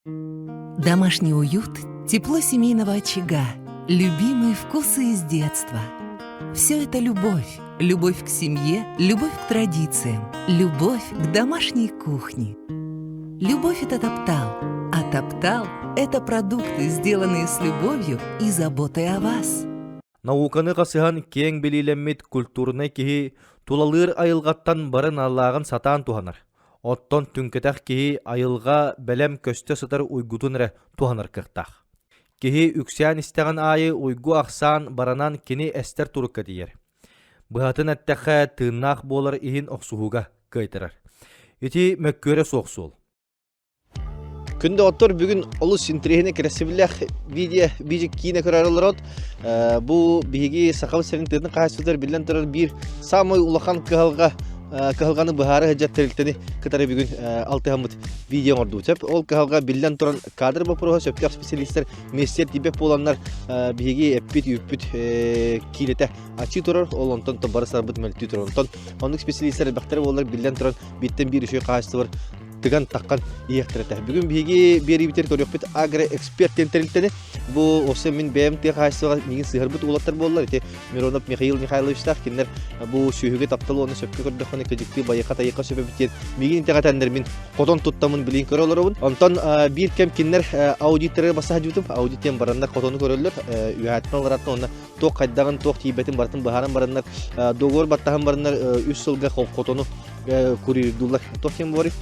Домашний уют, тепло семейного очага, любимые вкусы из детства. Все это любовь. Любовь к семье, любовь к традициям, любовь к домашней кухне. Любовь – это топтал, а топтал – это продукты, сделанные с любовью и заботой о вас. Науканы хасыһан киэҥ билиилэммит культурнай киһи тулалыыр айылҕаттан бары нааллааҕын сатаан туһанар. Оттон түҥкэтэх киһи айылҕа бэлэм көстө сытар уйгутун эрэ туһанар кыахтаах. Киһи үксээн истэҕин аайы уйгу ахсаан баранан кини эстэр турукка тиийэр. Быһатын эттэххэ, тыыннаах буолар иһин охсуһууга кыайтарар. Ити мөккүөрэ суох суол. Күндү оттор бүгүн олус интэриэһинэй кэрэхсэбиллээх видео биир киинэ көрөр олорот. Бу биһиги Сахабыт сирин тыатын хаһаайыстыбатыгар биллэн турар биир самай улахан кыһалҕа кыһалҕаны быһаара сылдьар тэрилтэни кытары бүгүн алтыһаммыт видео оҥордубут. Сөп ол кыһалҕа биллэн туран кадр боппуруоһа сөптөөх специалистар миэстэр тиийбэт буоланнар биһиги эппит үүппүт киилэтэ ачыы турар ол онтон бары сарбыт мөлтүү турар онтон оннук специалистар элбэхтэрэ буоллар биллэн туран бииртэн биир үчүгэй хаһаайыстыбалар тыган таххан иһиэхтэрэ этэ. Бүгүн биһиги биэриибитигэр көрүөхпүт агроэксперт диэн тэрилтэни. Бу осы мин бэйэм тыа хаһаайыстыбаҕа миигин сыһарбыт уолаттар буоллар. Ити Миронов Михаил Михайловичтаах кинилэр бу сүөһүгэ таптал уонна сөпкө көрдөххүнэ кыдьыктыы байыха тайыха сөп эбит диэн миигин итэҕэтэннэр мин хотон туттамын билин көрө олоробун. Онтон биир кэм кинилэр аудиторы бассаһдьыбытым. Аудит диэн бараннар хотону көрөллөр. Үөһээттэн олораттан уонна туох хайдаҕын, туох тиийбэтин барытын быһааран бараннар договор баттаһан бараннар үс сылга хотону курьердууллар. Туох диэн буоларый?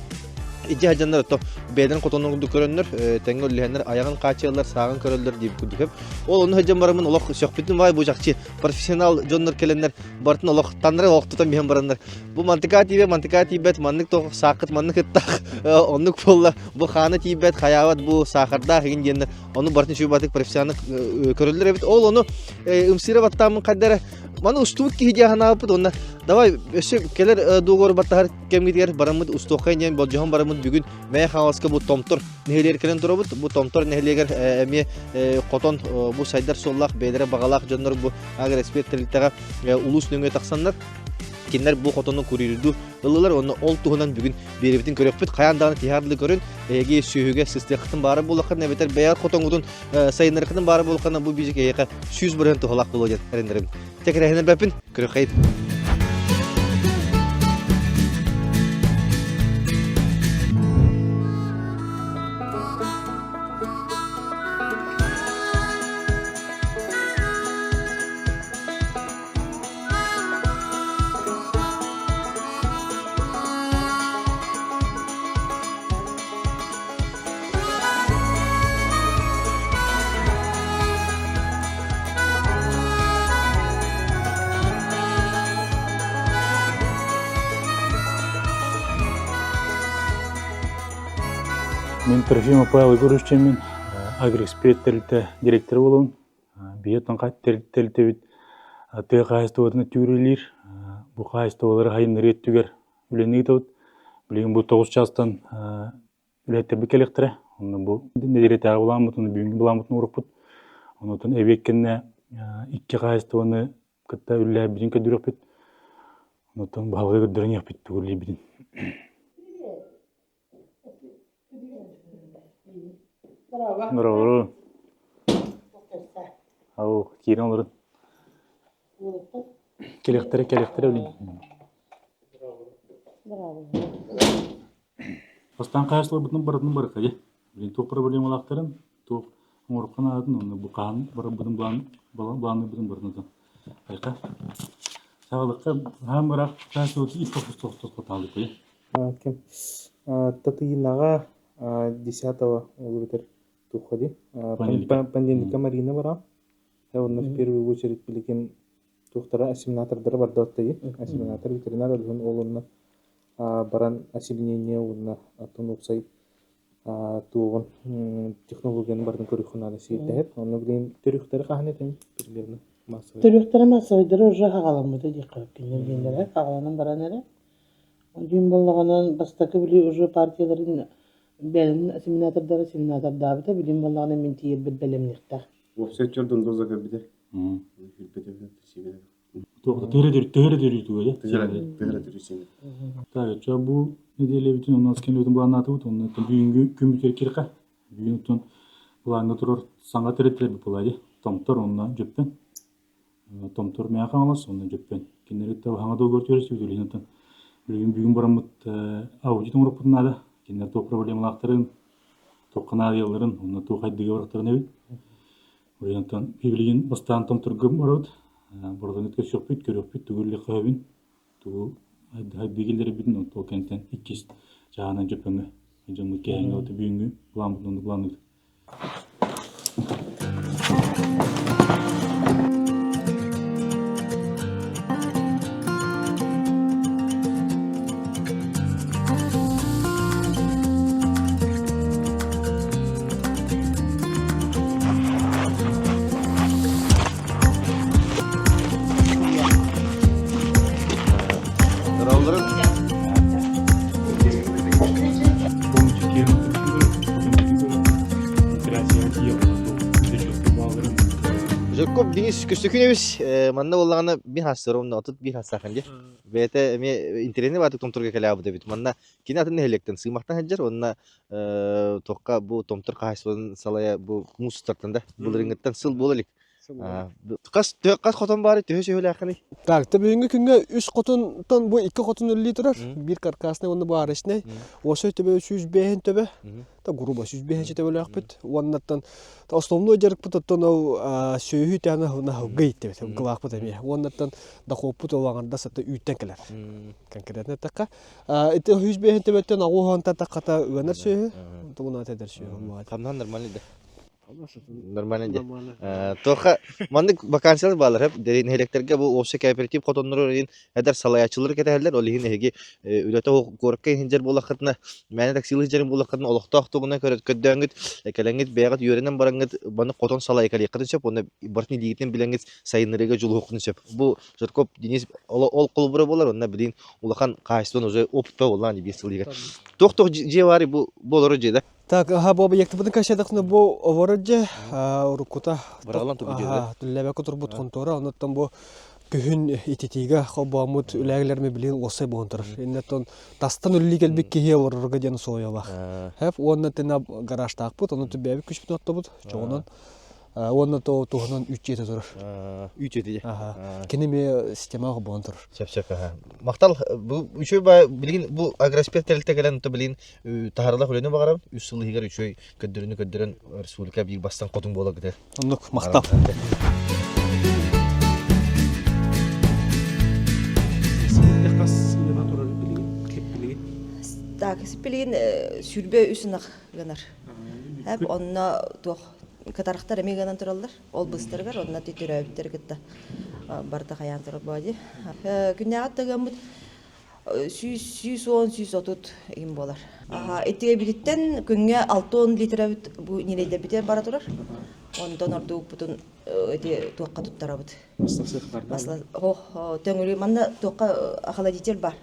Ити сылдьаннар ото бэйэлэрин хотонун курдук көрөннөр, тэҥҥэ үллэһэннэр айаҕын хааччыйаллар, сааҕын көрөллөр диэбит курдук. Ол ону сылдьан бараммын олох сөхпүтүм баай бу чахчы профессионал дьоннор кэлэннэр барытын олох таннары олох тутан биһэн бараннар бу мантыка тиийбэт, мантыка тиийбэт, маннык туох сааххыт маннык ыттаах, оннук буолла, бу хаана тиийбэт, хайаабат, бу саахардаах игин диэннэр ону барытын үчүгэй профессионал көрөллөр эбит. Ол ону ымсыыра баттааммын хайда эрэ маны устубут киһи диэн санаабыппыт уонна давай өссө кэлэр договор баттаһар кэмҥитигэр бараммыт устуоххай диэн болдьоһон бараммыт бүгүн Мэйэ Хаҥаласка бу Томтор нэһилиэгэр кэлэн турабыт. Бу Томтор нэһилиэгэр эмиэ хотон бу сайдар суоллаах бэйэлэрэ баҕалаах дьоннор бу агроэксперт тэрилтэҕэ улуус нөҥүө тахсаннар кинилэр бу хотону куриирдуу ыллылар уонна ол туһунан бүгүн биэрэбитин көрүөхпүт хайаан даҕаны тиһаарлыы көрүн эһиги сүөһүгэ сыстыаххытын баара буоллаххытына эбэтэр бэйэҕит хотоҥҥутун сайыннарыаххытын баара буоллаххына бу биидьик эһиэхэ 100% туһалаах буолуо диэн эрэннэрэбин тэкирэһинэрбэппин көрүөххэйин Мин Трофимов Павел Егорович диэммин, Агроэксперт тэрилтэ директора буолабын. Биһиги тэрилтэбит тыа хаһаайыстыбатын өттүгэр Бу хаһаайыстыбалары сайыннарыы өттүгэр үлэни ыытабыт. Билигин бу тоҕус чаастан үлэһиттэрбит кэлиэхтэрэ. Онно бу нэдиэлэтээҕи былааммытын, бүгүҥҥү былааммытын уурукпут. Онтон эбиэт кэннэ икки хаһаайыстыбаны кытта үлэлээбитин көрдөрүөхпүт. Онтон баһылыгы көрдөрөн иһиэхпит тугу үлэлиирбитин. Здорово. Ау, киирэн олорун. Кэлиэхтэрэ, кэлиэхтэрэ билин. Бастаан хаһаайыстыбаларбытын барытын барыта дии. Билин туох проблемалаахтарын, туох оҥорукка наадатын, уонна бу хаһан барарбытын былаан былаанныырбытын барытын отон. Айка. Саҕалыкка хаһан быраах хаһаайыстыбабытын ис тохтос таалыппый. Ким Татыйынаҕа десятого ол эбэтэр туохха дии понедельникка Марина бараам. Онно в первую очередь билигин туохтара осеменатордара барда Осеменатор ветеринар өлүһүн ол онно баран осеменение уонна атын уопсай туоҕун технологияны барытын көрүөххэ наада сиэрдэһэр. Онно билигин төрүөхтэри хаһан этим примерно массовый. Төрүөхтэрэ массовайдара уже хаҕаламмыта диэххэ кинилэр диэннэрэ хаҕаланан баран эрэ Дьүүн буоллаҕына бастакы били уже партияларын бэйэлэрин осеменатордара осеменатордаабыта, билин буоллаҕына мин тиийэрбэр бэлэмниэхтээх. Уопсай чордун доза көрбүтэ. Төһөрө төрүүтүгэ дьэ? Төһөрө төрүүсүнэ. Так, ча бу неделябытын у нас кембитин планнаатыбыт, онно бүгүҥҥү күммүтүгэр кирха. Бүгүн оттон былааҥҥа турар саҥа тэрилтэлэрбит буолла дии. Томтор уонна Дьөппөн. Томтор Мэҥэ Хаҥалас уонна Дьөппөн. Кинилэри кытта хаҥа договор түһэрсибит билигин оттон билигин бүгүн бараммыт аудит оҥоруохпутун наада. Кинилэр туох проблемалаахтарын, туохха наадыйалларын уонна туох хайдыыга барахтарын эбит. Онтон билигин бастаан Томторго барабыт. Барытын көрсүөхпүт, көрүөхпүт, тугу үллэххэ сөбүн, тугу хайдыы киллэрэрбитин, ол кэнниттэн иккис чааһынан Дьөппөҥҥө дьоммут киэһээҥҥи бүгүҥҥү пламмытын оннук планныыбыт. Жирков Денис Көстөкүнэбис манна буоллаҕына бин хастар онно 31 хастаахын дии. Бэйэтэ эмиэ интэриэһинэй баатык томторго кэлээбит эбит. Манна кини атын нэһилиэктэн сыымахтан сылдьар уонна туохха бу Томтор хаһаайыстыбатын салайа бу муус устартан да былырыыҥҥыттан сыл буола илик. Хас хас хотон баары төһө сүһүлээххиний? Так, та бүгүҥҥү күҥҥэ үс хотунтан бу икки хотун үлэлии турар. Биир каркасный уонна баарычнай. Уосой төбө 105 төбө. Та грубо 105 төбөлөөхпүт. Уоннаттан основной дьарыкпыт оттон ол сүөһү тээнэ наһылгый иттибит. Гылаахпыт эмиэ. Уоннаттан дохуоппут ол аҥардас ата үүттэн кэлэр. Конкретно эттэххэ. Ити 105 төбөттөн аҕуһуонта таххата ыанар сүөһү. Тугунаат эдэр сүөһү. Хамнаһан нормальный да. Нормально дии. Туохха маннык вакансиялар бааллар нэһилиэктэргэ бу общай кооператив хотоннору иһин эдэр салайааччылары кэтэһэллэр. Ол иһин эһиги үлэтэ куоракка иһин буоллаххытына, мээнэ таксилыы сылдьар буоллаххытына олохтоох тугунан көрдөөҥҥүт, кэлэҥҥит бэйэҕит үөрэнэн бараҥҥыт маннык хотон салайа кэлиэххитин сөп уонна барытын илиигитин билэҥҥит сайыннарыыга дьулуһуоххутун сөп. Бу Жирков Денис ол холобура буолар уонна билигин улахан хаһаайыстыбаны уже опытта буоллаҕа биир сыл иһигэр. Туох-туох дьиэ баарый бу бу олорор дьиэ да? Так, аха, бу объектыбытын кэсэдэхтинэ бу олорор дьэ, уруккута Быраҕыллан турбут дьиэ да? түллэбэккэ турбут хонтуора, оннуттан бу күһүн ититиигэ холбооммут үлээгилэрми билигин уоссай буолан турар. Иннеттон тастан үлэлии кэлбит киһи олорорго диэн условиялаах. Хэп уонна тина гаражтаахпыт, ону түбээбит күчпүт оттобут, чоҕунан Уонна то туһунан үүт дьиэтэ турар. Үүт дьиэтэ дьэ. Кини эмиэ системаҕа холбоон турар. Сөп сөп. Махтал бу үчүгэй баа билигин бу агроспет тэрилтэ кэлэн то билигин таһаарылаах үлэни баҕарабын. Үс сыл иһигэр үчүгэй көрдөрүүнү көрдөрөн республика биир бастан хотун буола кытар. Оннук махтал. Хас ыана турар билигин? Так, билигин сүрбэ үс ынах гынар. Онно туох кытарахтар эмиэ гынан тураллар. Ол быстарыгар онно төрөөбүттэр кытта барыта хайаан турар буолла дии. Күннээҕи тыгаммыт 100 130 им буолар. Итиэбититтэн күҥҥэ 60 литрабыт бу ньирэйдэрбитигэр бара турар. Онтон ордугуппутун ити туохха туттарабыт. Төҥүрү манна туохха охладитель бар.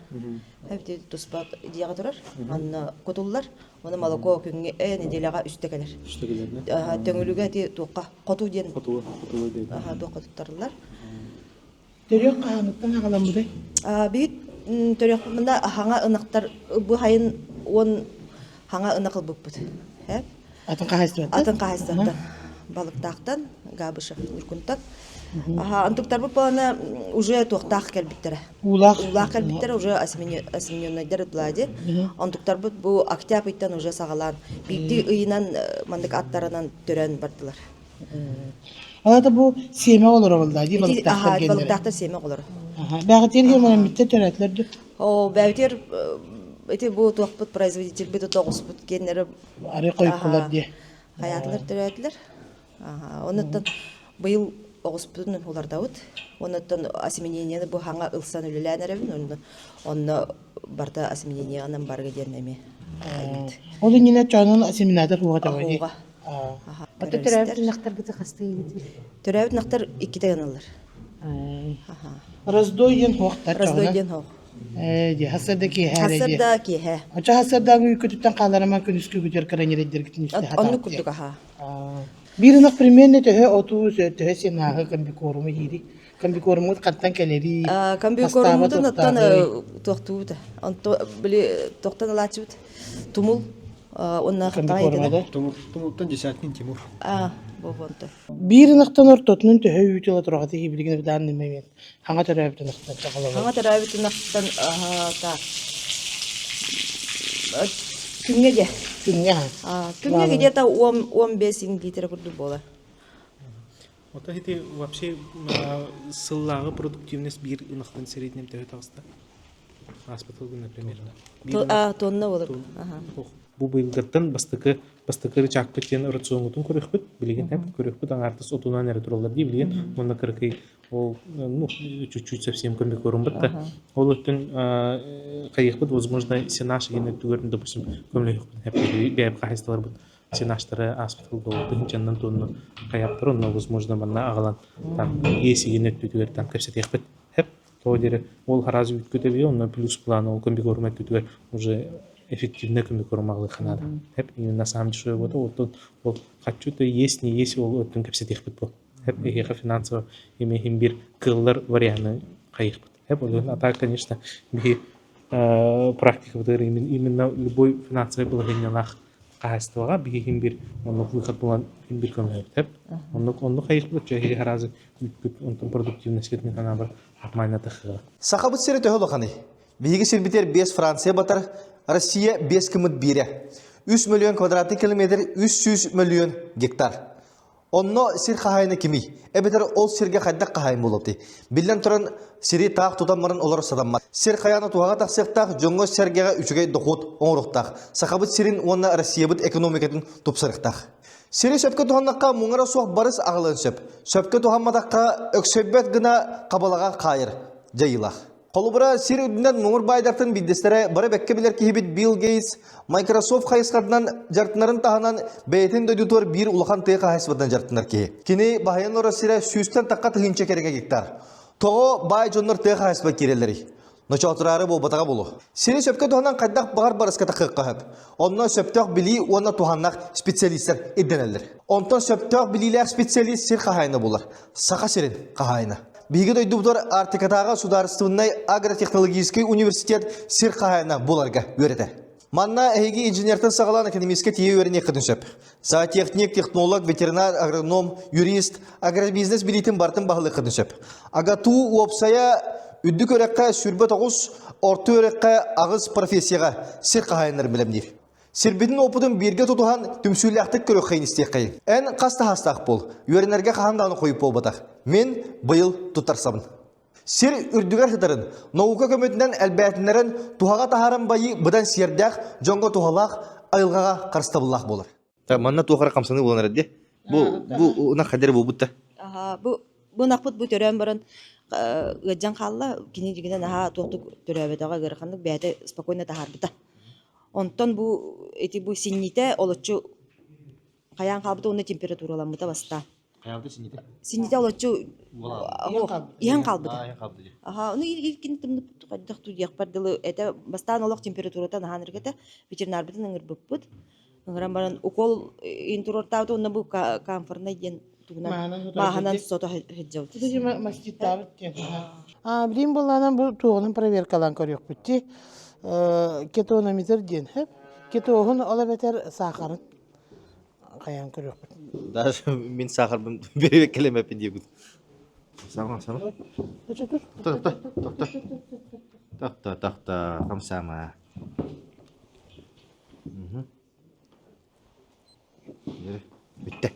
Эбити туспа дьиэҕэ турар. Манна кутуллар. Оны молоко күҥҥэ нэдиэлэҕэ үстэ кэлэр. Үстэ кэлэр Төҥүлүгэ ити туохха хоту диэн хоту хоту диэн. Туохха туттарыллар. Төрүөх хаһааныттан аҕаламмытай? Биһит төрүөх мында хаҥа ынахтар бу хайын уон хаҥа ынах ылбыппыт. Атын хаһаайыстыбаттан? Атын хаһаайыстыбаттан. Балыктаахтан, Габышев Ньургунтан. Антуктарбыт буолана уже туохтаах кэлбиттэрэ. Уулаах. Уулаах кэлбиттэрэ уже осемененнайдар блади. Онтуктарбыт бу октябрь ыйтан уже саҕалаан биирдии ыйынан маннык аттарынан төрөөн бардылар. Алата бу сиэмэ олоро болла дии балыктаахтар геннere. Балыктаахтар сиэмэ олоро. Бэҕэтиэр хемонаммитте төрөөтүлэр ду. О, бэҕэтиэр ити бу туохпут производительбит тоҕуспут геннere Ары хойуккулар диye. Хайаатылар төрөөтүлэр. Онуттан быйыл оҕуспутун улардабыт. Онуттан осеменениены бу хаҥа ылсан үлэлээн эрэбин. Онно барыта осеменениеҕынан барга диэн эмиэ хайбыт. Ол иннинэ чоонун осеменатор хуга таба дии. Хуга. Ото төрөөбүт ынахтаргыты хастыыгытый? Төрөөбүт ынахтар иккитэ гыналлар. Раздой диэн хуохтар Раздой диэн хуох. Ээ дии, хасарда киэһэ эрэ дии. Хасарда киэһэ. Очо хасардаҥ үүккүтүттэн хаалараман күнүскү күтэр кыраньырайдыргытын үстэ хатаат. Оннук курдук аха. Биир ынах примерно төһө оту, төһө сенааһы комбикорму иири. Комбикормут хантан кэлэрий? Комбикормутун оттон туохтуубут. Онто били тохтон ылааччыбыт тумул. Онна хаптаҕай этэ. Тумултан Десяткин Тимур. А, бу бонто. Биир ынахтан ортотунан төһө үүт ыла тураҕытый билигин данный момент хаҥа төрөөбүт ынахтан саҕалабыт. Хаҥа төрөөбүт ынахтан так. Күҥҥэ де. Күҥҥэ Күҥҥэ где-то 10-15 литр курдук буолар. Ото ити вообще сыллааҕы продуктивность биир ынахтан среднем төһө таҕыста? Ааспыт сылга, например. Тонна болар. Бу быйылгыттан бастакы бастакы рычагпыт диэн рационгутун көрүөхпүт. Билигин эп көрүөхпүт аҥаардас отунан эрэ тураллар дии билигин. Уонна кыракый ол ну чуть-чуть совсем көмө да. Ол өттүн хайыахпыт возможно сенаж деген өттүгэр допустим көмөлөһүөхпүт эп бэйэп хаһайыстыларбыт сенаштары ааспыт сылга тыһыынчаннан тонна хайаптар онно возможно манна аҕалан там иэсигин өттүтүгэр там кэпсэтиэхпит хэп тоҕо диэри ол хараас үүткүт эбии онно плюс план ол комбикорм өттүтүгэр уже эффективно комбикорм аҕалыахха наада хэп именно сам дешевый буота оттон ол хочу то есть не есть ол өттүн кэпсэтиэхпит бу хэп эһиэхэ финансово имеһин бир кыаллар варианы хайыахпыт хэп ол а так конечно биһи практикабытыгар именно любой финансовый балаһыанньалаах хаһаайыстыбаҕа биһи биир оннук выход булан биир көмөлөһөбүт. Оннук оннук хайыхпыт чэ харазы үүппүт онтон продуктивность мин санаабар нормально тахыа. Сахабыт сирэ төһө улаханый? Биһиги сирбитигэр биэс Франция батар, Россия биэс кымыт биирэ. 3 мөлүйүөн квадратный километр 300 мөлүйүөн гектар. Онно сир хаһаайына кимий? Эбэтэр ол сиргэ хайдах хаһаайын буолуохтуй? Биллэн туран, сири таах тутан баран олорор сатаммат. Сир хайаана туһаҕа тахсыахтаах, дьоҥҥо-сэргэҕэ үчүгэй дохуот оҥоруохтаах. Сахабыт сирин уонна Россиябыт экономикатын тупсарыахтаах. Сири сөпкө туһаннахха муҥара суох барыс аҕалыан сөп. Сөпкө туһамматахха өксөйбөт гына хабалаҕа хаайар дьайыылаах. Холобура, сир үрдүнэн муҥур баайдартан биирдэстэрэ бары бэккэ билэр киһибит Билл Гейтс Microsoft хайысхатынан дьарыктанарын таһынан бэйэтин дойдутугар биир улахан тыа хаһаайыстыбатынан дьарыктанар киһи. Кини баһыйан олорор сирэ сүүстэн тахха тыһыынча кэриҥэ гектар. Тоҕо баай дьоннор тыа хаһаайыстыба киирэллэрий? Ночоотураары буолбатаҕа буолуо. Сири сөпкө туһанан хайдах баҕар барыска тахыахха сөп. Онно сөптөөх билии уонна туһаннаах специалистар ирдэнэллэр. Онтон сөптөөх билиилээх специалист сир хаһаайына буолар. Саха сирин хаһаайына. Биһиги дойдубутугар Арктикатааҕы судаарыстыбаннай агротехнологическай университет сир хаһаайына буоларга үөрэтэр. Манна эһиги инженертэн саҕалаан экономистка тиийэ үөрэниэххитин сөп. Зоотехник, технолог, ветеринар, агроном, юрист, агробизнес билиитин барытын баһылыаххытын сөп. АГАТУ уопсайа үрдүк үөрэххэ 29, орто үөрэххэ аҕыс профессияҕа сир хаһаайыннарын бэлэмниир. Сирбитин уопутун бииргэ тутуһан түмсүүлээхтик көрүөххэйин истиэххэйин. Эн хас таһаастаах буол, үөрэнэргэ хаһан даҕаны хойут буолбатах. Мин быйыл туттарсабын. Сир үрдүгэр сытарын, наука көмөтүнэн элбээтиннэрэн туһаҕа таһааран байыы быдан сиэрдээх, дьоҥҥо туһалаах, айылҕаҕа харыстабыллаах буолар. Манна туох эрэ хамсаныы буолан эрэр дии. Бу бу ынах хайдары буолбут да? Аха, бу бу ынахпыт бу төрөөн баран ыалдьан хаалла. Кини дьигинэн наһаа туохтук төрөөбөтөҕө ыараханнык бэйэтэ спокойно таһаарбыта. Онтон бу ити бу синньитэ олоччу хайаан хаалбыта уонна температураламмыта бастаан. Хайаабыта синньитэ? Синньитэ олоччу иһэн хаалбыта. Аха, ону илкин тымныппыт хайдах диэхпэр дылы этэ бастаан олох температурата наһаан этэ ветеринарбытын ыҥырбыппыт. Ыҥыран баран укол интуруортаабыта уонна бу камфорнай диэн тугунан мааһынан сото сылдьабыт. Маститтаабыт диэн. А билим буллаанан бу туоҕунан проверкалаан көрүөхпүт дии. Кетонометр диэн хөп. Кетоһун ол эбэтэр саахарын хайаан көрүөхпүт. Даже мин саахарбын беребеккелемеппин диэбит. Сама, сама. Тохто, тохто. Тохто, тохто, хамсама. Бүттэ.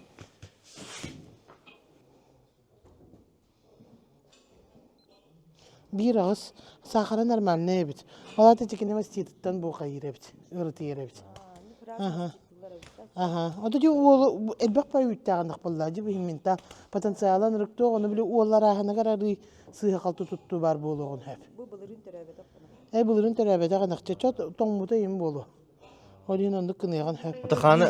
Биир аҕыс саахара нормальный эбит. Ол аата итикини маститыттан буохайыыр эбит, ырытыйар эбит. Аха. Аха. Ото ди уолу элбэх пай үүттээҕинэх буолла дьи бу потенциалан ырыктуох ону били уолларааһыныгар арыы сыыһа-халты туттуу баар буолуоҕун сөп. Бу былырыын төрөөбөтөх Э былырыын төрөөбөтөх ынахча чот тоҥмута им буолуо. Ол иһин оннук гыныаҕын сөп. Ата хааны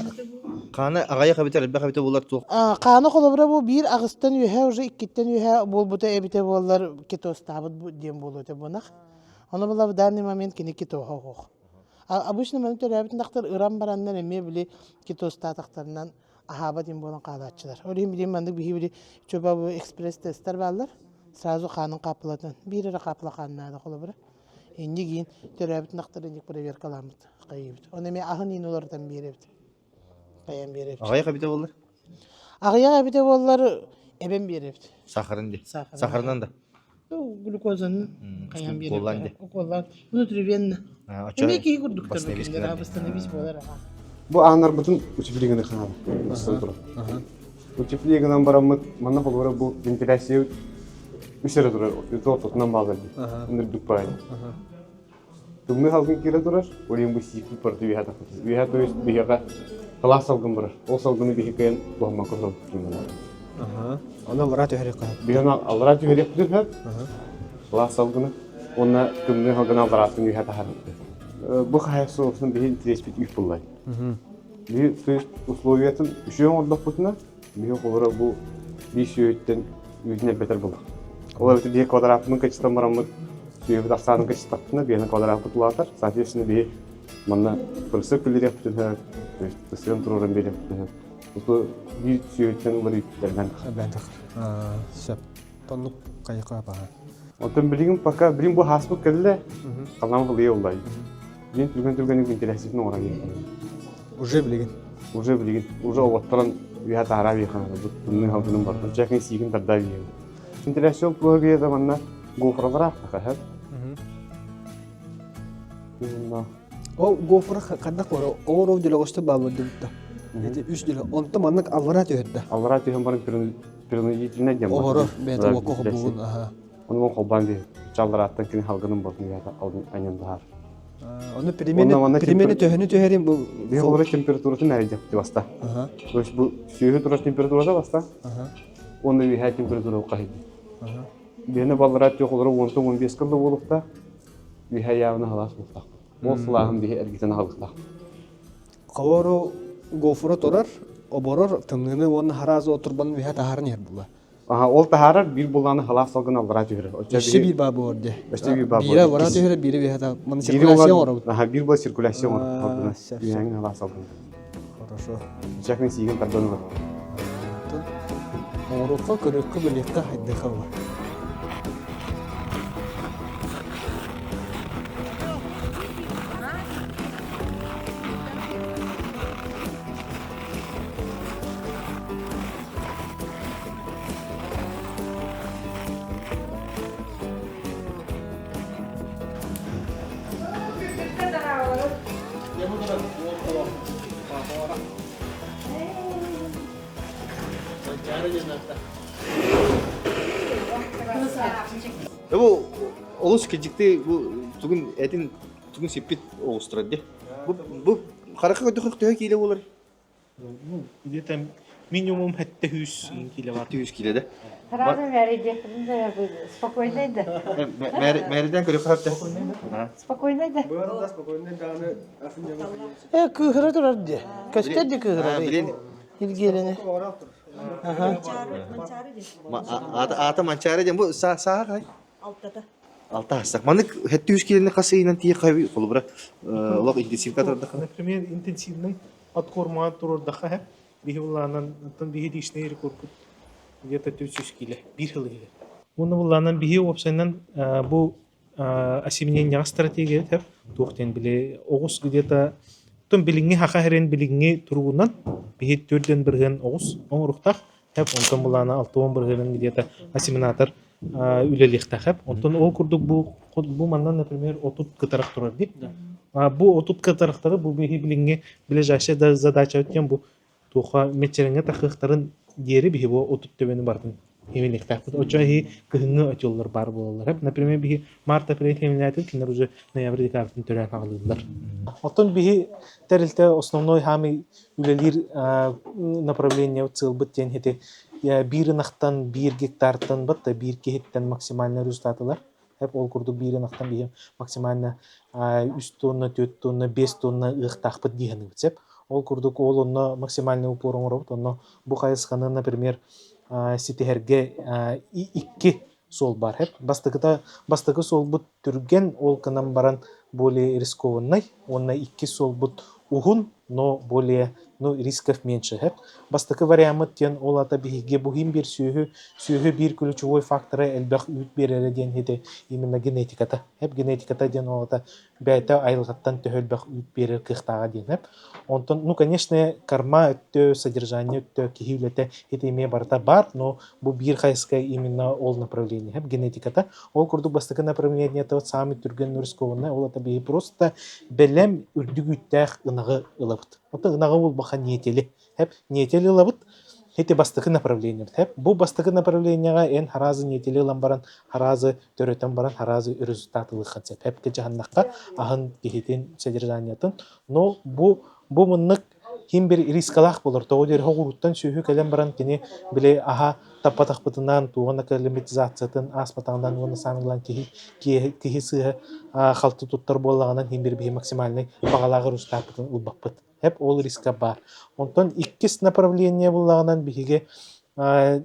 хааны аҕайах эбитэр элбэх эбитэ буолар туох Хааны холобура бу биир аҕыстан үөһэ уже иккиттэн үөһэ буолбута эбитэ буоллар кетостаабыт диэн буолуо этэ буонах. Ону была в данный момент кини кетоһа оһох. Обычно маны төрөөбүт ынахтар ыран бараннар эмиэ били кетостаатахтарынан аһаабат им буолан хаалааччылар. Ол иһин билим маннык биһи били чуба бу экспресс-тесттэр бааллар. Сразу хаанын хааппылатан биир эрэ хааппыла хааннаада холобура. Иннигиин төрөөбүт ынахтар инник проверкаламмыт. Хайыыбыт. Оны эмиэ аһын иин уларытан биэрэбит. Хайан биэрэбит. Аҕыйах эбитэ буоллар? Аҕыйах эбитэ буоллар эбэн биэрэбит. Сахарын ди. Сахарын. Сахарынан да. Глюкозаны хайан Уколлаан биэрэбит. ди. Уколлаан. Внутривенно. Эмиэ киһи курдуктар кинилэр восстановись буолар. Бу ааннарбытын утепление гына хаалар. Бастан турар. Утепление гынан бараммыт манна холобура бу вентиляция үс эрэ турар. Ортотунан баалар дии. Үрдүк баайы. Тымныы салгын киирэ турар, ол иһин бу сиикпит барыта үөһэ тахсар. Үөһэ то есть биһиэхэ сылаас салгын барар. Ол салгыны биһи кыайан туһаммакка турабыт Аха. Аны аллараа түһэриэххэ сөп. Биһи аллараа түһэриэхпитин сөп. Сылаас салгыны уонна тымныы салгыны алларааттан үөһэ таһаарбыт. Бу хаһаайыстыбабытын биһи интэриэспит үп буллай. Биһи то есть условиятын үчүгэй оҥордохпутуна Биһи холоро бу биир сүөһүттэн үүтүн элбэтэр буолар. Ол эбэтэр биһи квадраппытын кыччатан бараммыт сүөһүбүт ахсаанын кыччаттахпытына биһиэнэ квадраппыт улаатар. Соответственно, биһи манна прысык киллэриэхпитин сөп, то есть прысыгын туруоран биэриэхпитин сөп. Ото биир сүөһүттэн улар үүттэринэн Элбээн тахар. Сөп. Тоннук хайыка баһа. Оттон билигин пока билигин бу хааспыт кэллэ, халлаан былыйа уллай. Билигин түргэн-түргэнник вентиляциятын оҥорон иһэр. Уже билигин. Уже билигин. Уже оботторон үөһэ таараа биэхэ бу тымныы халгынын барытын чэкин сиигин тарда биэхэ. Вентиляция плоһугуйа да манна гофралара ахтаха. Ол гофра ханна кора оҕоров дөлөҕөстө бааллар дебитта. Эти үс дөлө. Онто маннык аллара түһэрдэ. Аллара түһэн баран принудительно диэн Оһоро бэйэтэ уокка холбугун аха. Ону холбоон биһи чалларааттан кини халгынын бортун аньан таһаар. Ону перемене перемене төһөнү түһэрин бу биһи олору температуратын мэрийдепти баста. То есть бу сүөһү турар температурата баста. Уонна үөһээ температура хаһыйды. Биһини баллараат тиэх олору уонтан он бес кылда буолуохтаах. Үөһээ яабына халаас буолуохтаах. Ол сылааһын биһи эргитэн аһалыктаах. Ховору гофура турар, оборор тымныыны уонна хараас отурбанын үөһэ таһааран иһэр була. Аха, ол таһаарар биир булааны халаах салгын аллараа түһэрэр. Өссө биир баа буолар дии. Өссө биир баа Биирэ аллараа түһэрэр, биирэ үөһэ таһаар. Маны циркуляция оҥоробут. Аха, биир була циркуляция оҥорор. Үөһэҥин халаах салгын. Хорошо. Чакын сиигин тардан ылар. Оҥоруохха, көрүөххэ, билиэххэ, хайдыахха буолар. Бу олус кыдьыкты бу тугун этин тугун сиппит оҕустарар дии. Бу бу харахха көрдөхө төһө киилэ буолар? Ну, где-то минимум хэтте хүс киле бар. 100 киле да. Сразу мәридехпин спокойно да. Мәриден көрө хапта. Спокойно да. Э, кыыһыра турар дии. Көстөр дии кыыһыра. Билин. Илгиэлэни. Ата манчаары диэн бу сааһа хай? Алтата. Алта астак. Маннык хэтти үс килени хас ыйынан тиийэ хайбый холобура олох интенсивка турдахына. Например, интенсивный откорма турурдаха хэп. Биһи буллаанан оттон биһи личный рекордпут где-то 400 киле, биир сыл иһигэр. Уонна буллаанан биһи уопсайынан бу осеменениеҕа стратегия тэп туох диэн били оҕус где-то оттон билиҥҥи хаха хэрин билиҥҥи туругунан биһи төрдөн бырыһыан оҕус оҥоруохтаах тэп онтон булаана 60 бырыһыанын где-то осеменатор үлэлиэхтээх эп онтон ол курдук бу бу манна например отут кытарах турар дии бу отут кытарахтары бу биһи билиҥҥи ближайшая задача диэн бу туоха мэччирэҥҥэ тахыахтарын диэри биһи бу отут төбөнү барытын химилиэхтээхпит. Оччо иһи кыһыҥҥы отеллар баар буолаллар. Например, биһи март-апрель химилээтин кинилэр уже ноябрь-декабрьтын төрөөн аҕалыыллар. Оттон биһи тэрилтэ основной хаамый үлэлиир направление сыалбыт диэн ити биир ынахтан биир гектартан батта биир киһиттэн максимально результат ылар. Ол курдук биир ынахтан биһи максимально үс тонна, түөрт тонна, биэс тонна ыахтаахпыт дии саныыбыт сөп. Ол курдук ол онно максимальный упор оҥоробут. Онно бу хайысханы, например, ситиһэргэ икки суол баар. Бастакыта бастакы суолбут түргэн, ол гынан баран более рискованный. Уонна иккис суолбут уһун, но более Ну, рисков меньше. Хэп. Бастакы вариаммыт диэн ол ата биһиги бу иһин биир сүөһү, сүөһү биир ключевой фактора элбэх үүт биэрэрэ диэн ити именно генетиката. Хэп генетиката диэн ол ата бэйэтэ айылҕаттан төһө элбэх үүт биэрэр кыахтааҕа диэн эп. Онтон, ну, конечно, корма өттө, содержание өттө, киһи үлэтэ ити эмиэ барыта баар, но бу биир хайыска именно ол направление эп генетиката. Ол курдук бастакы направлениета вот самый түргэн рискованный, ол это биһи просто бэлэм үрдүк үүттээх ынаҕы ылабыт. Оттон ынаҕы булбаха ниэтели. Хэп ниэтели ылабыт, ити бастакы направлениебит. Хэп бу бастакы направлениеҕа эн харазы ниэтели ылан баран, харазы төрөтөн баран, харазы результат ылыаххын сөп. Хэпке дьаһаннахха аһын киһитин содержаниетын. Но бу бу мыннык ким бир рискалаах болор. Тоҕо диэр хоҕуруттан сүөһү кэлэн баран кини били аһа таппатахпытынан туоҕун акклиматизациятын ааспатаҕынан уонна саамылаан киһи киһи сыыһа халты туттар буоллаҕынан хин бир биһи максимальный баҕалаах результаппытын ылбаппыт. Эп ол риска баар. Онтон иккис направление буллаҕынан биһиги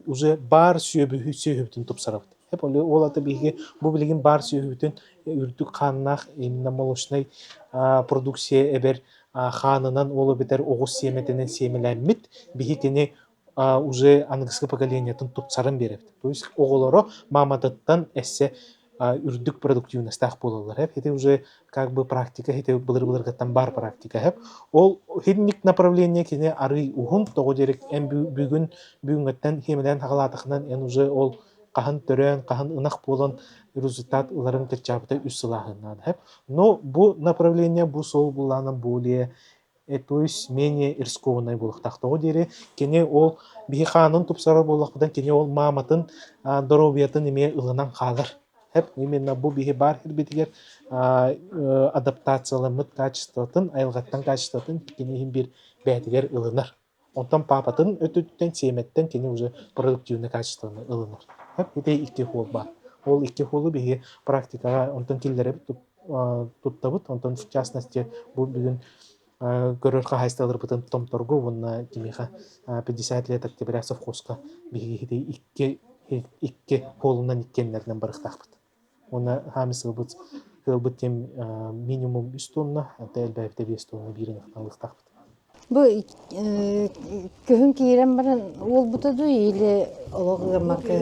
уже баар сүөбүһү сүөһүбүтүн тупсарабыт. Эп ол ата биһиги бу билигин баар сүөһүбүтүн үрдүк хааннаах именно молочнай продукция эбэр хаанынан ол эбэтэр оҕус сиэмэтинэн сиэмэлэммит биһи кини уже аныгыскы поколениетын тупсаран биэрэбит. То есть оҕолоро мааматыттан эссе үрдүк продуктивностаах буолаллар. Ити уже как бы практика ити былыр-былыргыттан бар практика. Ол хинник направление кини арый уһун тоҕо дерек эн бүгүн бүгүҥҥэттэн хиэмэлээн хаҕалаатахынан эн уже ол хаһан төрөөн, хаһан ынах буолан результат ыларын кырчаабыта үс сылааһыннаан. Но бу направление бу сол буллаанан более то есть менее рискованнай буолуохтаах. Тоҕо диэри кини ол биһи хаанын тупсарар буоллахпытын кини ол мааматын доруобуйатын эмиэ ылынан хаалар. Хэп именно бу биһи баар сирбитигэр адаптацияламмыт качествотын, айылҕаттан качествотын кини иһин биир бэйэтигэр ылынар. Онтон паапатын өттүттэн сиэмэттэн кини уже продуктивный качествоны ылынар. Хэп ити икки хуол баар. Ол икки хуолу биһи практикаҕа онтон киллэрэбит туттабыт. Онтон в частности бу бүгүн көрөр хаһаайыстыбаларбытын Томторго уонна кимиэхэ 50 лет октября совхозка биһиги икки икки холунан иккиэннэринэн барыахтаахпыт. Уонна хаамыс ылбыт ыалбыт тем минимум үс тонна, это элбээбитэ биэс тонна биирин ылыахтаахпыт. Бу күһүн киирэн баран уолбута дуу или олох ыаммакка?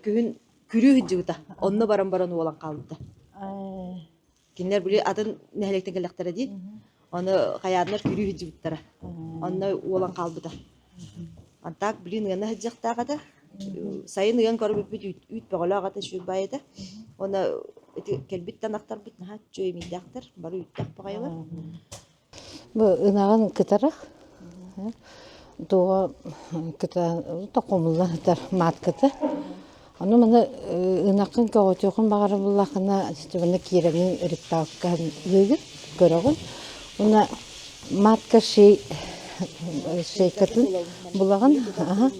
Күһүн күрүү сылдьыбыта. Онно баран баран уолан хаалбыта. Кинилэр били атын нэһилиэктэн кэллэхтэрэ дии. Ону хайааннар күрүү сылдьыбыттара. Онно уолан хаалбыта. Антаак блин ыана сылдьыахтаах этэ. Сайын ыан көрбүппүт үүт, үүт бөҕөлөөх этэ, үчүгэй баай этэ. Уонна ити кэлбит танахтарбыт наһаа үчүгэй эмиийдээхтэр, бары үүттээх баҕайылар. Бу ынаҕын кытарах туоҕа кыта токумуллан сытар маатката. Ону маны ынаххын көҕүтүөххүн баҕарар буоллаххына манна киирэҥин ректалкаһын ыыгын көрөҕүн. Уонна матка шей шейкатын булаҕын аха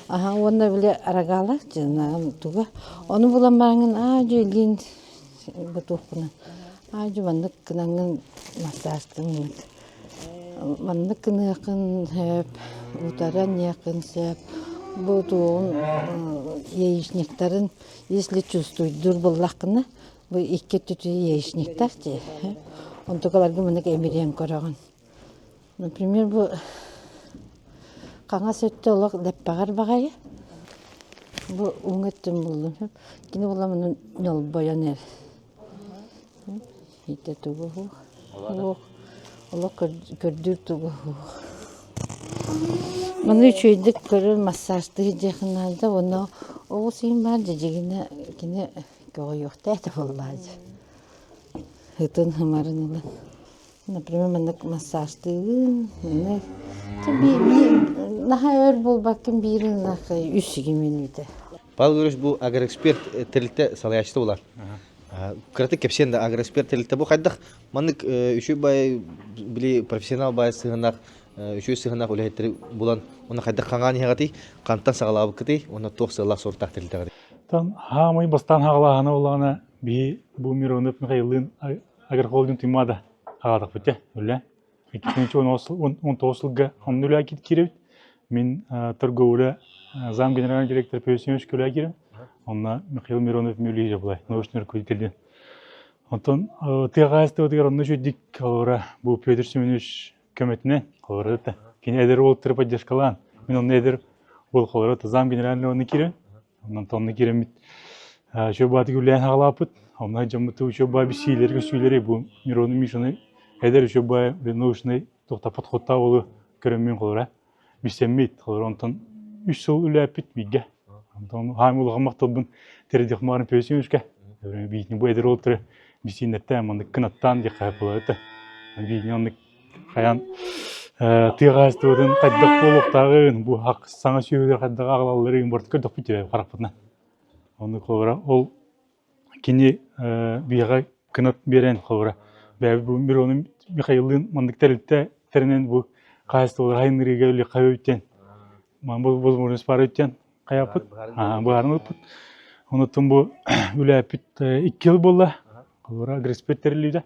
аха уонна били арагала туга ону булан бараҥҥын аа дьэ илиин бутуохпунан Аа, маннык гынаҥҥын массажтыҥҥыт. Маннык гыныаххын сөп, утаран иһиэххин сөп. Бу туоҕун яичниктарын если чувствуйдуур буоллаххына, бу икки өттүтү яичниктар дии. Онтукаларга маннык эмириэн көрөҕүн. Например, бу хаҥас өттө олох лэппэҕэр баҕайы. Бу уҥа өттүн буллум. Кини буолла муну ньолбойон эрэр. Итэ тугу суох. Олох көрдүүр тугу суох. Маны үчүгэйдик көрөр массажтыы диэххин наада уонна оҕус иһин баар дьидьигинэ кини көҕүйүөхтээх да буоллаҕа дии. Ытын хымарын ылан. Например, маннык массажтыыбын, маннык наһаа өр буолбаккын биир ынах үс мүнүүтэ. Павел Григорьевич бу агроэксперт тэрилтэ салайааччыта буолар. Кыратык кэпсиэн да агроэксперт тэрилтэ бу хайдах маннык үчүгэй бай били профессионал бай сыһынах үчүгэй сыһынах үлэһиттэри булан уонна хайдах хаҥаан иһэҕитий, хантан саҕалаабыккытый уонна туох сыаллаах соруктаах тэрилтэҕитий? Тан хаамай бастаан хаҕалааһына буоллаҕына биһи бу Миронов Михаилыын агрохолдинг Туймаада аҕаатахпыт дьэ үлэ 2019 сылга онно үлэ киирэбит. Мин торговля зам генеральный директор Петр Семенович үлэ киирим. Онно Михаил Миронов мүлүйэ булай научный руководитель. Онтон тыа хаһаайыстыбатыгар онно үчүгдик холобура бу Петр Семенович көмөтүнэн холобура да. Кини эдэр уолтары поддержкалаан. Мин онно эдэр уол холоро зам генеральный онно киирэн, онон тонна киирэммит учебааты үлээн хаалааппыт. Онно дьоммут учеба бисиилэр көсүүлэри бу Мирону Мишаны эдэр учеба научный тохтоппот хотта олу көрөммүн холоро бисэммит холоро онтон үс сыл үлээппит бииргэ. Онтон хаам улахан махталбын тирдих маарын пөсүмүскэ. Биитин бу эдэр уолтары бисииннэртэн маннык кынаттаан диэххэ буолар Биитин оннук хайаан тыа хаһаайыстыбатын хайдах буолуохтааҕын, бу саҥа сүөһүлэр хайдах аҕалалларын барыта көрдөхпүт дии харахпытынан. Оннук холобура ол кини биһиэхэ кынат биэрэн холобура бэйэбит бу Мирону Михаиллыын маннык тэрилтэ тэринэн бу хаһаайыстыбалар хайыннарыыга үлэххэ өйтөн бу возможность баар өйтөн хайаппыт быһааран ылыппыт. Онуттан бу үлээппит икки жыл буолла. Холобура агроспет тэриллибитэ.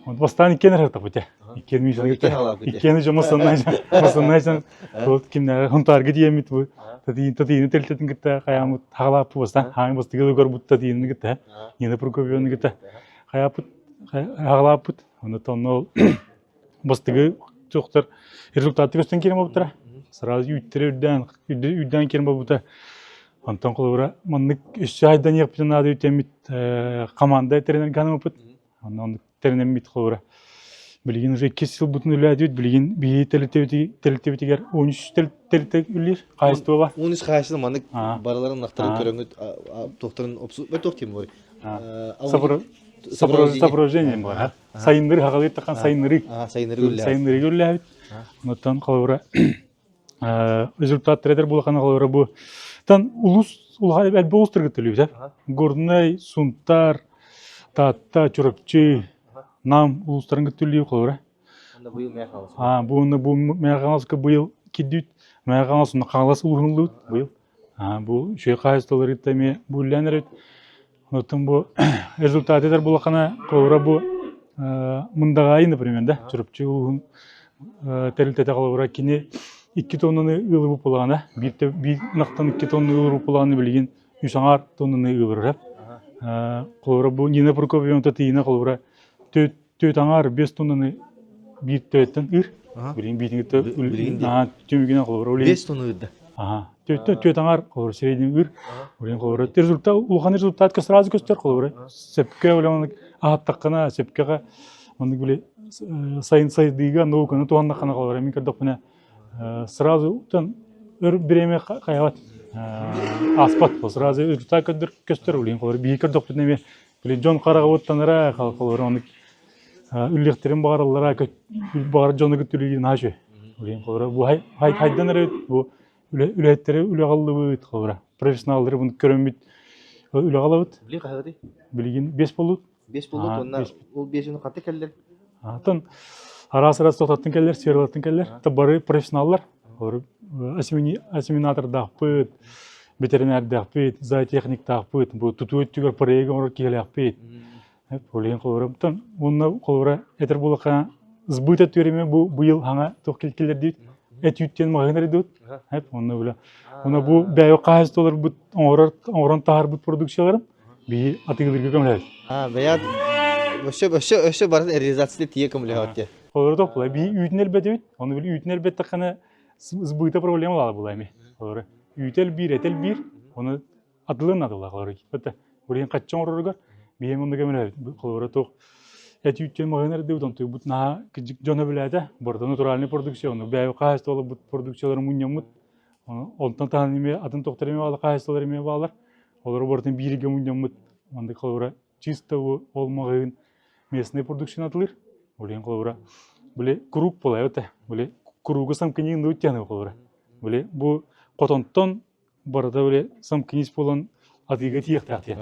Бастаан иккиэн эрэ этэ. Иккиэн Мишаны кытта. Иккиэн же масаннайсан вот кимнээҕи хонтаарга тиийэммит бу Татыйыны тэрилтэтин кытта хайааммыт хаалааппыт бастаан хаайын бастыгы көрбүт Татыйыны кытта Нина Прокопьеваны кытта хайааппыт хаалааппыт. Онно ол бастыгы туохтар результаты көстөн киирэн буолбуттара. Сразу үүттэрэ үрдээн үрдээн киирэн буолбута. Онтон холобура маннык өссө айданыахпытын наада үтэммит команда тэринэн ганымыппыт. Онон тэринэммит холобура. Билигин уже иккис сылбытын үлэлээдибит. Билигин биһиги тэрилтэбитигэр 13 тэрилтэ үлэлиир хаһаайыстыбаҕа. 13 хаһаайыстыба маннык барыларын ынахтарын көрөҥүт туохтарын туох диэн буолар? Сопровождение буолар. Сайыннары хагалыыр тахан сайыннары. Сайыннары үллээбит. Онтон холобура результат эдэр булахан холобура бу тан улус улахан элбэх улустарга төлүүбүт. Горнай, Сунтар, Таатта, Чурапчы, Нам улустарын кытта холобура. А бу бу Мэхаҥаласка быйыл кирдибит. Мэхаҥалас Хаҥалас улууһун ыллыбыт быйыл. Бу үчүгэй хаһаайыстыбалары кытта эмиэ бу үлэлээн эрэбит. Оттон бу результаты этэр буоллаххына, холобура бу Мындаҕаайы, например, да, Чурапчы улууһун тэрилтэтэ холобура кини 2 тоннаны ыылыбыт буоллаҕына, биир ынахтан 2 тонна ыылыбыт буоллаҕына билигин үс аҥаар тоннаны ыылырар. Холобура бу Нина Прокопьевна Татьяна холобура төрт аҥаар 5 тоннаны биир төттөн ыыр. Билигин биитин түмүгүнэн холобура 5 тонна ыырда. Аха. Төттө төт аҥар холобура средний ыыр. Билигин холобура результат улахан результатка сразу көстөр холобура. Сөпкө улахан аһаттаххына сөпкөҕө оннук били сайын сайдыыга науканы туһаннаххына холобура мин көрдөхпүнэ сразу тон өр бириэмэ хайабат ааспат сразу результат көстөр билигин холобура биһиги көрдөхпүтүнэ эмиэ Били дьон хараҕыбыттанара холобура ону үллэхтэрин баҕараллара баҕар дьону кытта үлэлиир наһаа үчүгэй. Билигин холобура бу хайдан эрэ бу үлэһиттэри үлэҕэ ыллыбыт холобура профессионаллары буну көрөммүт үлэҕэ ылабыт. Билигин хаһыгытый? Билигин бес болут. Бес болут уонна ол бес уну ханта кэллэр? Атын араас-араас тохтаттан кэллэр, сфералартан кэллэр. Бары профессионаллар. Осеменатордаахпыт, ветеринардаахпыт, зоотехниктаахпыт, бу тутуу өттүгэр проект оҥорор киһилээхпит. Ол холобура, уонна холобура этэр буоллахха сбыт өттүгэр бу быйыл хаҥа туох кэллэрдибит эт үүттэн маҕаһыын эрдибит. Онно бile. Онно бу бэйэ хаһаайыстыбаларбыт оҥорор оҥорон таһаарбыт продукцияларын биһи атыылыырга көмөлөһөбүт. А, бэйэ өссө өссө өссө барытын реализация тиийэ көмөлөһөт диye. Холобура тохпула биһи үүтүн элбэтибит. Ону били үүтүн элбэттэххинэ сбыта проблема лаала була эми. Холобура үүтэ элбиир, эт элбиир, ону атылын атыла холобура. Это билигин хачча оҥороругар биһи онно көмөлөһөбүт. Холобура туох эт үүттэн маҕаһыын эрдибит, онтуй бут наһаа кыдьык дьоно билээтэ. Барыта натуральный продукция, ону бэйэ хаһаайыстыбаларбыт продукцияларын мунньаммыт. Онтон таһынан эмиэ атын тохтор эмиэ баалар, хаһаайыстыбалар эмиэ баалар. Олору барытын бииргэ мунньаммыт. Мандык холобура чисто ол маҕаһыын местный продукцияны атылыыр. Билигин холобура били круг буолар этэ. Били кругу самкинин нуутяны холобура. Били бу хотонтон барыта били самкинис буолан атыыга тиийиэхтээх диэн.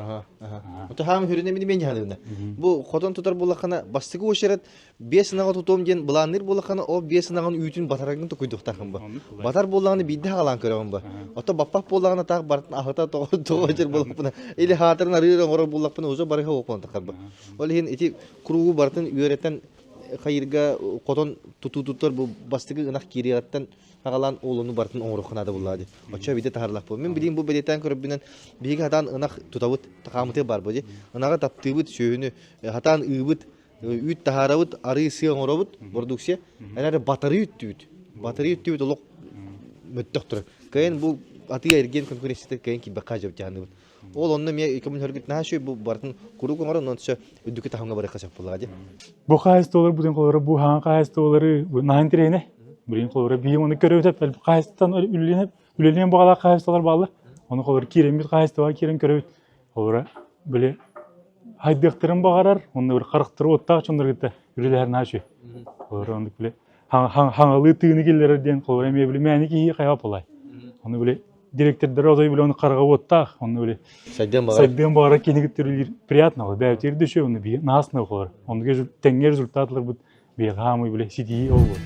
Ото хаам хүрүнэ мин мен яһаныгна. Бу хотон тутар буллаххына бастакы очерет биэс ынаҕы тутуом диэн былаанныыр буоллаххына ол биэс ынаҕын үүтүн батараргын токуйдуохтааххын бу. Батар буоллаҕына биирдэ хаалаан көрөҕүн бу. Ото баппах буоллаҕына таах барытын аһыта тоҕо тоҕо дьэр буоллахпына или хаатырын арыыр оҥорор буоллахпына уже барыһа уоппун тахар бу. Ол иһин ити кругу барытын үөрэтэн хайырга хотон тутуутуттар бу бастакы ынах киириэҕиттэн аҕалаан уолуну барытын оҥоруохха наада буоллаа дии. Оччо биирдэ таһарлаах буол. Мин билигин бу бэлиэтээн көрөрбүнэн биһиги хатаан ынах тутабыт, хаамытыа бар бу дии. Ынаҕы таптыыбыт, сүөһүнү хатаан ыыбыт, үүт таһаарабыт, арыы сыа оҥоробут, продукция. Эрээри батарыы үттүбүт. Батарей өттүбүт олох мөттөх турар. Кыайан бу атыы эргиэн конкуренцията кыайан киирбэккэ дьаһаныбыт. Ол онно эмиэ көмөлөһөргүт наһаа үчүгэй бу барытын куруук оҥорон онон өссө үрдүкү таһымҥа барыахха сөп буоллаҕа дии. Бу хаһаайыстыбалар бутун холоро бу хаан хаһаайыстыбалары наһаа интэриэһинэй. Билигин холоро биһиги оны көрөбүт хаһаайыстыбаттан үлэлиэн үлэлиэн баҕалаах хаһаайыстыбалар бааллар. Ону холоро киирэммит хаһаайыстыбаҕа киирэн көрөбүт. Холоро били хайдыахтарын баҕарар, онно бір харахтары уоттаах дьоннор кытта үлэлэһэр наһаа үчүгэй. Холоро оннук били хаҥалыы тыыны киллэрэр диэн холоро эмиэ били мээни киһи хайа полай. Ону били директордары отой били ону хараҕа уоттаах, онно били Сайдыан баҕарар. сайдыан баҕарар киһини кытта үлэлиир приятно, бэйэтигэр да үчүгэй, онно биһи наасына холор. Оннук тэҥҥэ результат ыларбыт биһиэхэ хаамыы били ситиһии ол буолар.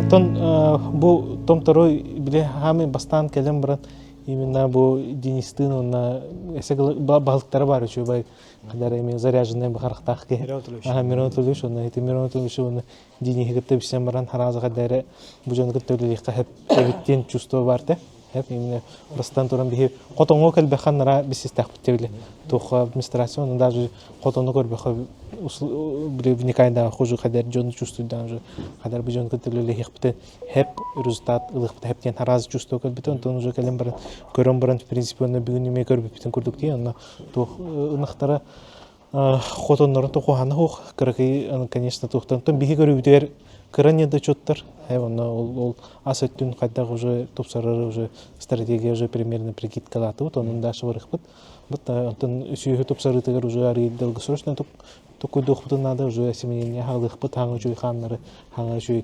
Оттон бу томтору били хаамый бастаан кэлэн баран именно бу Денистыын уонна баһылыктара баар үчүгэй хадар эми заряженный бахарахтаах киһи. Аха Мирон Анатольевич уонна ити Мирон Анатольевич уонна Дениһи кытта билсэн баран харааза хадары бу дьону кытта үлэлиэххэ эбиттиэн чувство бар те. Именно бастан туран биһи хотоҥҥо кэлбэххэ нара бисистээхпит били туохха администрация онно даже хотону көрбөхө били вникайда хуже хадар дьону чувствуйдан уже хадар бу дьону кытта үлэлэһиэхпитин хеп результат ылыахпыт хеп диэн араас чувство кэлбитэ онтон уже кэлэн баран көрөн баран в принципе онно бүгүн эмиэ көрбүппүтүн курдук дии онно туох ынахтара хотоннорун тохуһана хуох кыракый конечно туохтан биһи көрүүбүтүгэр кыра недочеттар онно ол ол ас өттүн хайдах уже тупсарары уже стратегия уже примерно прикидкалаатыбыт онун дальше барыхпыт вот онтон сүөһү тупсарыытыгар уже арыый долгосрочно токуйдуохпутун наада уже осеменение хаалыахпыт хаҥа үчүгэй хааннары хаҥа үчүгэй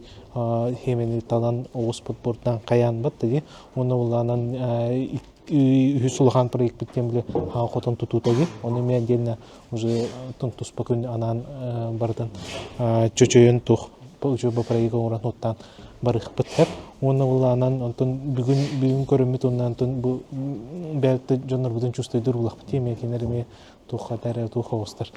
хиэмэни талан оҕуспут бурдан хайаан бат ди уонна улаанан үһүс улахан проектпыт диэн били хаҥа хотон тутуута ди ону эмиэ отдельно уже туспа күн анаан барытын чөчөйөн туох учуба проект оҥорон оттаан барыахпыт хэп уонна улаанан онтон бүгүн бүгүн көрөммүт уонна онтон бу бэйэбит дьоннорбутун чувствуйдур булахпыт эмиэ кинилэр эмиэ туохха эрэ туох оҕустар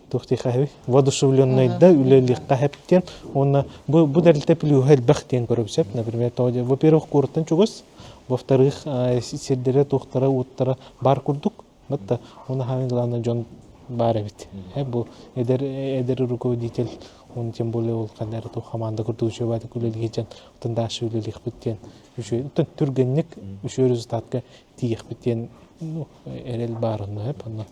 туох диэхэ воодушевленный да үлэлиэххэ хэптиэн уонна бу бу тэрилтэ плюһа элбэх диэн көрөбүт сөп например во-первых куораттан чугас во-вторых сирдэрэ туохтара уоттара бар курдук вот уонна самое главное дьон баар эбит бу эдэр эдэр руководитель он тем более ол ханна эрэ туох хамаанда курдук үчүгэй баайдык үлэлиир дьон оттон дальше үлэлиэхпит диэн үчүгэй түргэнник үчүгэй результатка тиийиэхпит диэн ну эрэл баар онно онно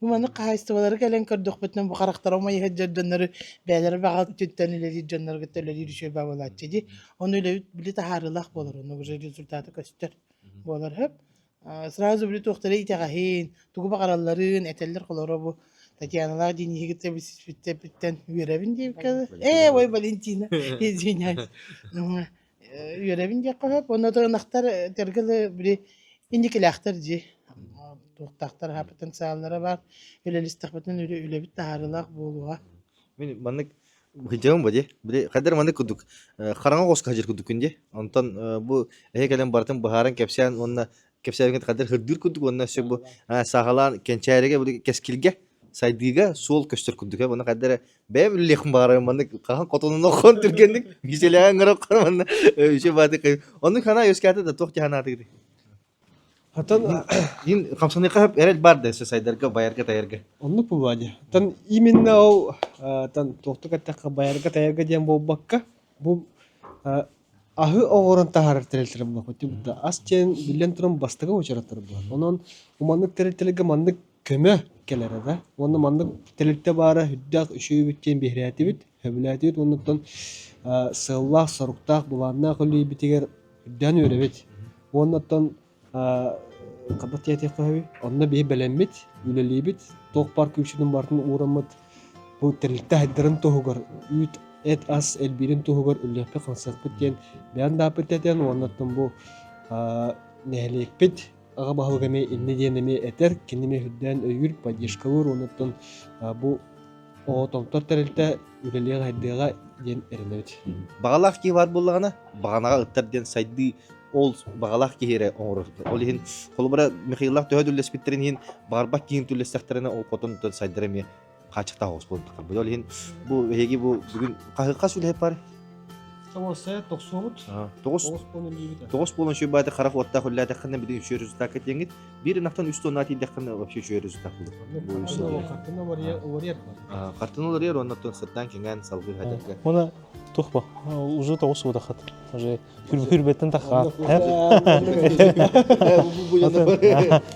Бу маннык хаһаайыстыбалары кэлэн көрдөхпүтүнэ бу харахтара умайыһыт дьоннору бэйэлэрэ баҕа өттүттэн үлэлиир дьоннору кытта үлэлиир үчүгэй баҕалааччы дии. Ону үлэбит били таһаарыылаах буолар, онно уже результата көстөр буолар сөп. Сразу били туохтара итэҕэһин, тугу баҕаралларын этэллэр холоро бу Татьяналаах Дениһи кытта билсиспиттэн үөрэбин диэбиккэ Ээ, ой, Валентина, извиняюсь. Үөрэбин диэххэ сөп. Онно ынахтар тэргэл били инникилээхтэр дии. Туохтаахтар аһа потенциаллара баар. Үлэлистэхпитинэ үлэбит таһаарыылаах буолуоҕа. Мин маннык сылдьабын ба дии. Били хайдах маннык курдук хараҥа оҕуска сылдьар курдуккун дии. Онтон бу эһи кэлэн барытын быһааран кэпсээн уонна кэпсээбиккин хайдах ырдыыр курдук уонна өссө бу сааһылаан кэнчээригэ били кэскилгэ сайдыыга суол көстөр курдук э уонна хайдах эрэ бэйэм үлэлиэхпин баҕарарым маннык хаһан хотонун оххон түргэнник киселэҕэ ыҥырап манна үчү бааты оннук санаа үөскээтэ да туох дьаһанаатыгытый Хатан Ин хамсаныахха эрэл бар да сайдарга байарга тайарга оннук буолуо дии. Тан именно ол тан туохтук эттэххэ байарга тайарга диэн буолбакка бу аһы оҥорон таһаарар тэрилтэлэр буолуохпут да ас диэн биллэн туран бастакы уочараттар буолар. Онон маннык тэрилтэлэргэ маннык көмө кэлэрэ да уонна маннык тэрилтэ баара үрдээх үчүгэйбит диэн биһирээтибит, сөбүлээтибит уонна оттон сыаллаах-соруктаах, былааннаах үлэлиирбитигэр үрдээн үөрэбит. Уонна оттон ханна тиэтиэххэ сөбүй? Онно биһи бэлэммит, үлэлиибит, туох баар күүспүтүн барытын уураммыт бу тэрилтэ сайдарын туһугар үүт, эт ас элбиирин туһугар үлэлиэхпит-хамсыахпыт диэн бэйэм да ааппыт этэн уонна оттон бу нэһилиэкпит аҕа баһылыга эмиэ иннэ диэн эмиэ этэр, кини эмиэ үрдээн өйүүр, поддержкалыыр уонна оттон бу оҕо томтор тэрилтэ үлэлиэҕэ-сайдыаҕа диэн эрэнэбит. Баҕалаах киһи баар буоллаҕына, баҕанаҕа ыттар диэн сайдыы ол баҕалаах киһи эрэ оҥорор. Ол иһин, холобура, Михаиллаах төһө дүллэспиттэрин иһин, баҕарбат киһин түллэстэхтэринэ, ол хотон сайдара эмиэ хааччахтаах оҕус буолбут. Ол иһин бу эһиги бу бүгүн хаһыахха сүлэһип бар? Уоссайа тохсуобут. Тоҕус тоҕус буолан үчүгэй харах уоттаах үллээтэххинэ билигин үчүгэй результакка тиэҥҥит. Биир ынахтан үс тонна тиийдэххинэ вообще үчүгэй результат булар. Хартына уларыйар. Хартына уларыйар уонна сырдаан кэҥээн салгыы хатырга. Уна тухба уже тоҕус уодахат. Уже хүрбэттэн тахаат.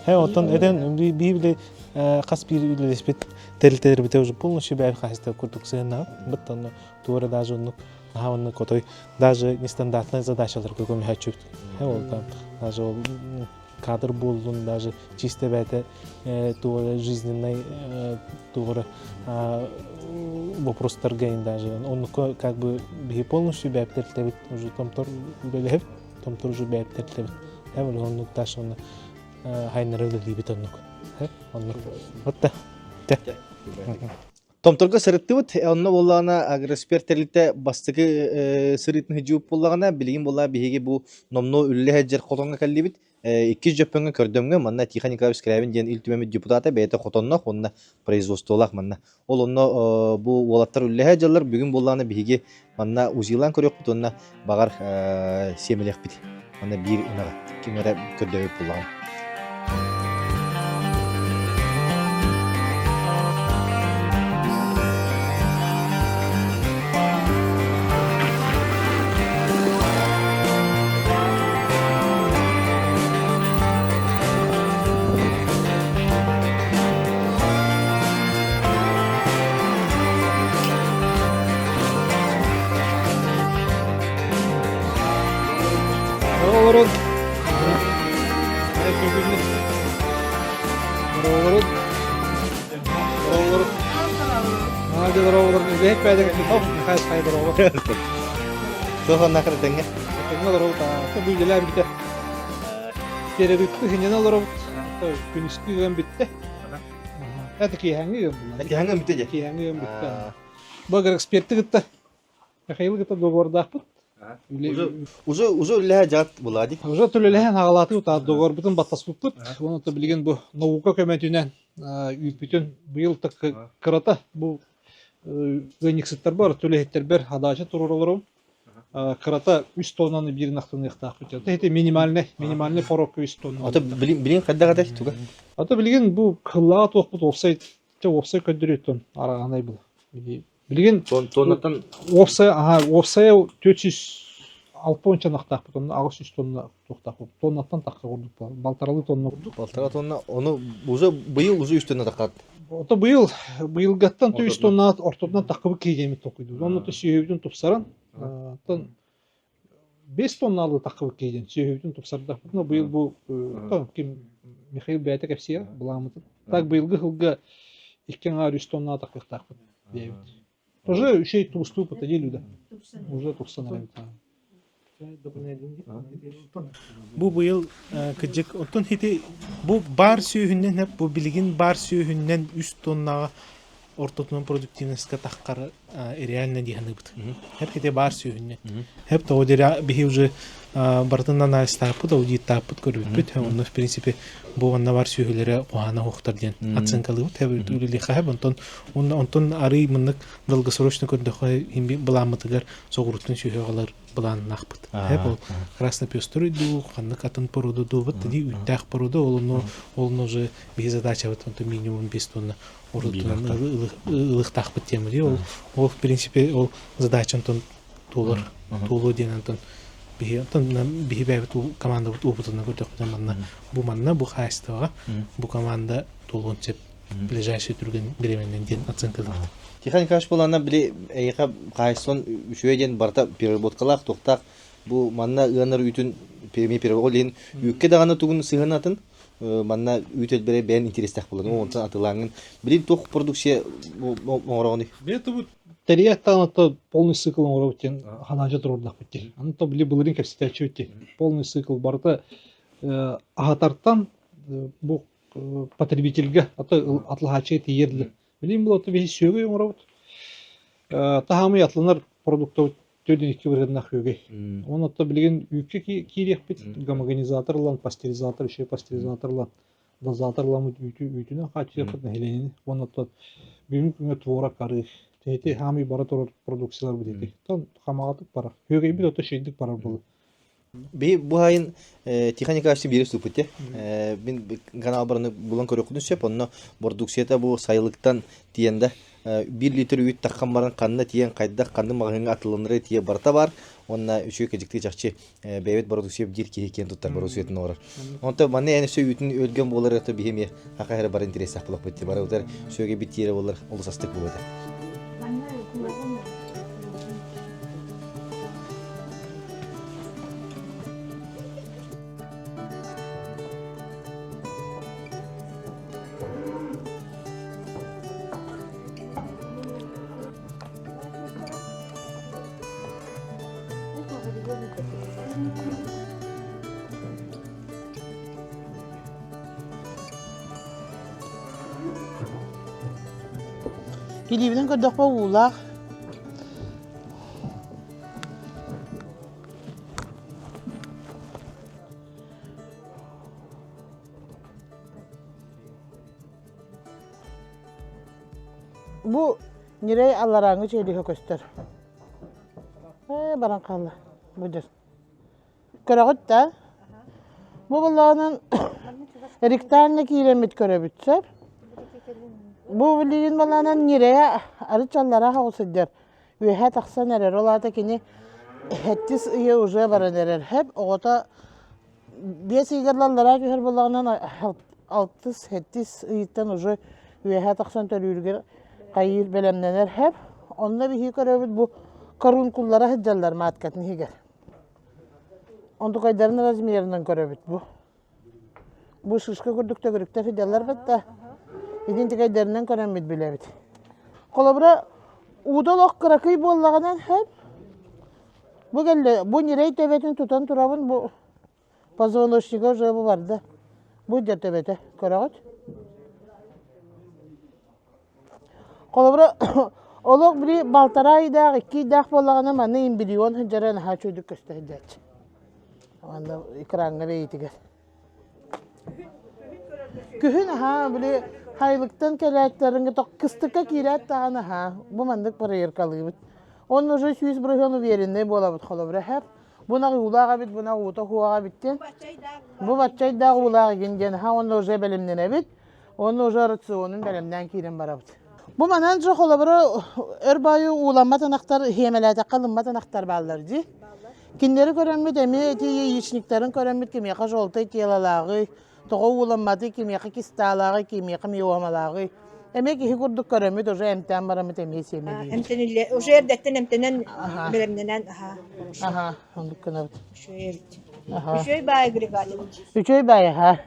Хэ оттон этен би хас биир үлэлэспит тэрилтэлэрбитэ уже полностью бэйэ хаһыста курдук сыһыннаҕыт. Быттан туора даже оннук наһаа оннук отой даже нестандартная задачаларга көмөһөччүбүт. Ол там даже ол кадр буоллун даже чисто бэйэтэ туора жизненный туора вопростарга даже оннукка как бы биһи полностью бэйэбит уже томтор үлэлэһэбит томтор уже бэйэбит тэрилтэбит ол оннук даже онно хайнары үлэлиибит оннук оннук вот да Томторго сырыттыбыт, онно буоллаҕына агросфер тэрилтэ бастакы сырыытын сылдьыбыт буоллаҕына, билигин буоллаҕына биһиги бу номнуо үлэлэһэ сылдьар хотоҥҥо кэллибит. Иккис дьөппөҥҥө көрдөмҥө манна Тихон Николаевич Скрябин диэн Ил Түмэммит депутата бэйэтэ хотонноох уонна производстволаах манна. Ол онно бу уолаттар үлэлэһэ сылдьаллар. Бүгүн буоллаҕына биһиги манна УЗИлаан көрүөхпүт уонна баҕар сиэмэлиэхпит. Манна биир ынаҕы ким эрэ көрдөөбүт буоллаҕына. Олорун. Олорун. Олорун. Туох тэҥҥэ? Тэҥҥэ олоробут. Бу үлэлээн бүтэ. Перерывты сынньана олоробут. Күнүскү ыам бүттэ. Это киэһэҥҥи ыам буолла. Киэһэҥҥи ыам бүттэ дьэ. Киэһэҥҥи ыам бүттэ. Бу эксперти кытта Михаил кытта договордаахпыт. Уже уже үлэлэһэ дьаат була ди. Уже төлөлөһөн аҕалааты утаар договорбутун баттаспыппыт. Уонна билигин бу наука көмөтүнэн үүппүтүн быйыл кырата бу ыанньыксыттарбар, төлөһүттэрбэр задача туруораларым. Кырата үс тоннаны биир ынахтаныахтаахпыт. Это минимальный, минимальный порог үс тонна. Ата билин билин хайдах этэй туга? Ата билигин бу кыллаҕа туохпут уопсай уопсай көрдөрүүттэн араҕанай был. Билигин тоннаттан уопсай аха уопсайа 460 ынахтаахпыт, онно 800 тонна туохтаахпыт. Тоннаттан тахха курдук балтаралыы тонна курдук. Балтара тонна ону уже быйыл уже үс тонна таххат. Ото быйыл быйылгаттан үс тонна ортотунан таххыбыт киһи токуйдубут. Онно сүөһүбүтүн тупсаран, оттон 5 тонналыы таххыбыт киһи сүөһүбүтүн тупсардахпытына быйыл бу ким Михаил бэйэтэ кэпсиэ былааммытын. Так быйылгы сылга икки аҥаар үс тонна таххыахтаахпыт диэбит. Уже үчей тустуу подходили да. Уже тупсан эрэбит. Бу быйыл кыдьык оттон хити бу бар сүүһүннэн бу билигин бар сүүһүннэн үс тоннаҕа ортотунан продуктивностька таххар реально дии саныыбыт. Хеп хити бар сүүһүннэн. Хеп того биһи уже барытын анализтааппыт, аудиттааппыт көрбүппүт. Онно в принципе бу онно бар сүөһүлэрэ куһаана хуохтар диэн оценкалыыбыт. Хеп үлэлиэхэ хеп онтон онтон арый мыннык долгосрочно көрдөххө былааммытыгар соҕуруттан сүөһү аҕалар былааннаахпыт. Хеп ол краснопестрый дуу, ханнык атын порода дуу, вот тиди үүттээх порода, ол ону ол уже биһи задачабыт онтон минимум 5 тонна урутунан ылыхтаахпыт тема дии. Ол ол в принципе ол задача онтон туолар туолуо диэн онтон биһи онтон биһи бэйэбит командабыт опытынан көрдөхпүтүнэ манна бу манна бу хаачыстыбаҕа бу команда туолуон сөп ближайший түргэн бириэмэнэн диэн оценкалыыбыт. Тихон Николаевич буолаана били эйиэхэ хаайыстыбан үчүгэй диэн барыта переработкалаах туохтаах бу манна ыанар үүтүн ол иһин үүккэ даҕаны тугун сыһыанатын манна үүт элбэрэ бэйэн интерестээх буолан онтон атылааҥҥын билин туох продукция оҥороҕунуй? Бэйэ тэрийэт даҕаны полный цикл оҥоробут диэн ханаача туруордахпыт дии. Аны то били былырыын кэпсэтээччибит дии. Полный цикл барыта аһатартан бу потребительгэ аты атлаһааччыга тиийэр дии. Билин бұл аты биһи сүөгэй оҥоробут. Таһаамый атланар продуктабыт төрдүн икки бырыһыннах үөгэй. Оны отто билигин үүккэ киириэхпит гомогенизатор ылан, пастеризатор, еще пастеризатор ылан, дозатор ыламмыт үүтү үүтүнэн хааччыйыахпыт нэһилиэнньэни. Уонна оттон бүгүҥҥү күҥҥэ творог арыы. Ити хаамый бара турар продукциялар бит ити. Тон хамаҕатык барар. Күөгэйбит ото шейдик барар буолу. Би бу хайын Тихон Николаевич биир суппут Мин канал бараны булан көрүөххүтүн сөп. Онно бордукцията бу сайылыктан тиийэн да биир литр үүт таххан баран ханна тиийэн хайдах ханнык маҕаһыыҥҥа атылланары тиийэ барыта бар. Уонна үчүгэй кыдьыктыы чахчы бэйэбит бородукция диир киһи киэн туттар бородукциятын оҥорор. Онтон манна эн өссө үүтүн өлгөм буолар это биһи эмиэ хаха эрэ бары интересах булахпыт бары утар сүөгэ бит тиэрэ буолар олус астык буолуо этэ. Илиибинэн көрдөххө уулаах. Бу ньирэй алларааҥҥы чөлүһэ көстөр. Ээ, баран хаалла. Бу дьэр. Көрөҕүт да? Бу былаанын ректальна киирэммит көрөбүт сөп. Бу билигин балаанан ньирэйэ арычаллара хаҕыс сылдьар. Үөһэ тахсан эрэр. Ол аата кини сэттис ыйа уже баран эрэр. Хэп оҕото Биэс ыйыгар аллараа түһэр буоллаҕынан алтыс, сэттис ыйыттан уже үөһэ тахсан төрүүрүгэр хайыыр бэлэмнэнэр һэп. Онно биһиги көрөбүт бу корункуллара сылдьаллар мааткатын иһигэр. Онтукайдарын размерынан көрөбүт бу. Бу шишка курдук төгүрүктэр сылдьаллар бытта. Итинтикэйдэринэн көрөммүт билэбит. Холобура, уута олох кыракый буоллаҕынан һэп Бу кэллэ, бу ньирэй төбөтүн тутан турабын, бу позвоночнига уже бу барда. Бу дьэ төбөтө, көрөҕүт? Холобура, олох били балтараа ыйдаах, икки ыйдаах буоллаҕына манна эмбрион сылдьара наһаа үчүгэйдик көстө сылдьааччы. Манна экраҥҥа бэйэтигэр. Күһүн аһаа, били хайылыктан кэлээттэрин кыстыкка киирээт даҕаны аһаа, бу маннык проверкалыыбыт. Онно уже 100% уверенный буолабыт холобура һэп. Бу нах уулаах эбит, бу нах уута хуоҕа эбит диэн. Бу баччайдаах уулаах игин диэн аһаа, онно уже бэлэмнэнэбит. Онно уже рационун бэлэмнээн киирэн барабыт. Бу манан же холобура өр баайы ууламмат ынахтар, хиэмэлээтэххэ ылыммат ынахтар бааллар дии. Кинилэри көрөммүт эмиэ ити яичниктарын көрөммүт кимиэхэ желтый телолааҕый, тоҕо ууламматый, кимиэхэ кистаалааҕый, кимиэхэ миомалааҕый. Эмиэ киһи курдук көрөммүт уже эмтээн бараммыт эмиэ сиэмэлиибит. Эмтэниллэ уже эрдэттэн эмтэнэн бэлэмнэнэн аха Аха, оннук гынабыт. Үчүгэй эбит. Үчүгэй баай агрегат эбит. Үчүгэй баай аха.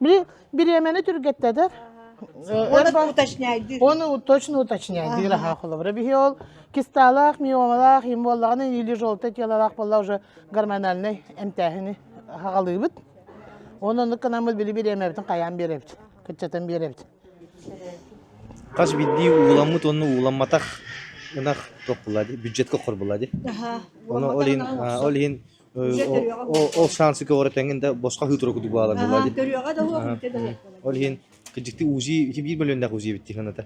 Били бириэмэни түргэттэтэр. Оны уточняйдыр. Оны точно уточняйдыр аха холобура. Биһи ол кисталаах, миомалаах, им буоллаҕына или желтое телолаах буолла уже гормональнай эмтээһини хаҕалыыбыт. Оны оннук гынаммыт били бириэмэбитин хайаан биэрэбит, кыччатан биэрэбит. Хас биирдии ууламмыт уонна ууламматах ынах туох буолла дии, бюджетка хор буолла дии. Ону ол иһин ол иһин ол шансы көҕөрө тэҥин да босхо хыы тура кудук баалар буолла дии. Төрүөҕэ да уох, үтэ да уох. Ол иһин кырдьыктыы УЗИ ити биир мөлүйүөннээх УЗИ эбит Тихоната.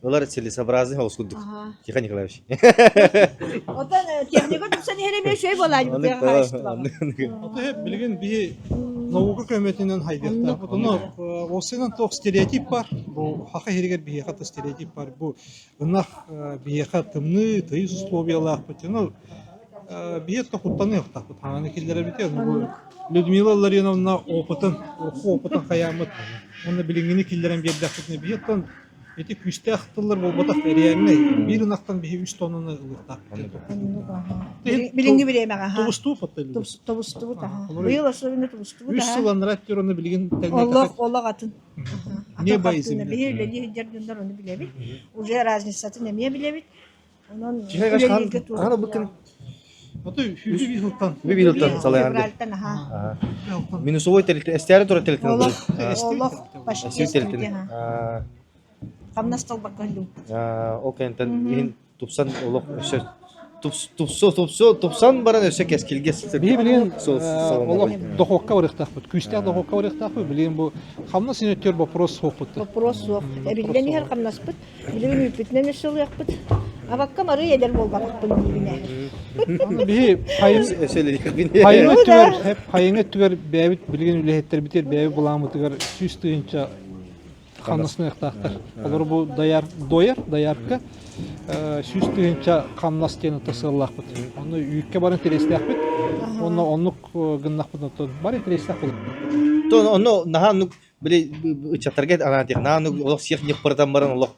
Олар целесообразный соҕус курдук. Тихон Николаевич. Отон техника тупсан иһэр эмиэ үчүгэй буолааччы тыа хаһаайыстыбаҕа. Ото билигин биһи наука көмөтүнэн хайдыахтаахпыт. Ону уопсайынан туох стереотип бар. Бу хаха иһигэр биһиэхэ да стереотип бар. Бу ынах биһиэхэ тымныы, тыйыс условиялаахпыт. Ну биһиэхэ да куттаныахтаахпыт. Хаҥаны киллэрэбит. Бу Людмила Ларионовна опытын, урукку опытын хайааммыт уонна билиҥҥини киллэрэн биэрдэхпитинэ биһиэттэн ити күүстээх тыллар буолбатах реальнай биир ынахтан биһи үс тоннаны ылыахтаахпыт. Билиҥҥи бириэмэҕэ Тобустуу Тобустубут аха. Быйыл особенно тубустубут Үс сыл анараа өттүгэр онно билигин Олох олох атын. Небо и земля. Биһи үлэлии сылдьар дьоннор ону билэбит. Уже разницатын эмиэ билэбит. Онон Хаан буккун Ото сүүрдүү биир сылтан. Биир сылтан салайан. Февральтан аха. Минусовой тэрилтэ эстээри турар тэрилтэн Олох олох почти тэрилтэн. Хамнас талбакка ыллым. Ол кэнтэн иһин тупсан олох өссө. тупсу тупсу тупсан баран өссө кэскилгэ Биһи билигин олох дохуокка барыахтаахпыт, күүстээх дохуокка барыахтаахпыт. Билигин бу хамнас өттүгэр вопрос суохпут. Вопрос суох. Эбиллэн иһэр хамнаспыт. Билигин үүппүтүнэн өссө ылыахпыт. Абакка марыы эдэр буолбатахпын диибин ээ. Биһи хайын өттүгэр хайын өттүгэр бэйэбит билигин үлэһиттэрбитигэр бэйэбит былааммытыгар 100 000 хамнасныахтаахтар. Олору бу даяр дойар доярка 100 000 хамнас диэн ото сыаллаахпыт. Ону үүккэ баран тириэстээхпит. Онно оннук гыннахпыт оттон бары интэриэстээх буолар. То онно наһаа оннук били ыччаттарга анаан наһаа оннук олох сиэх ньыппаратан баран олох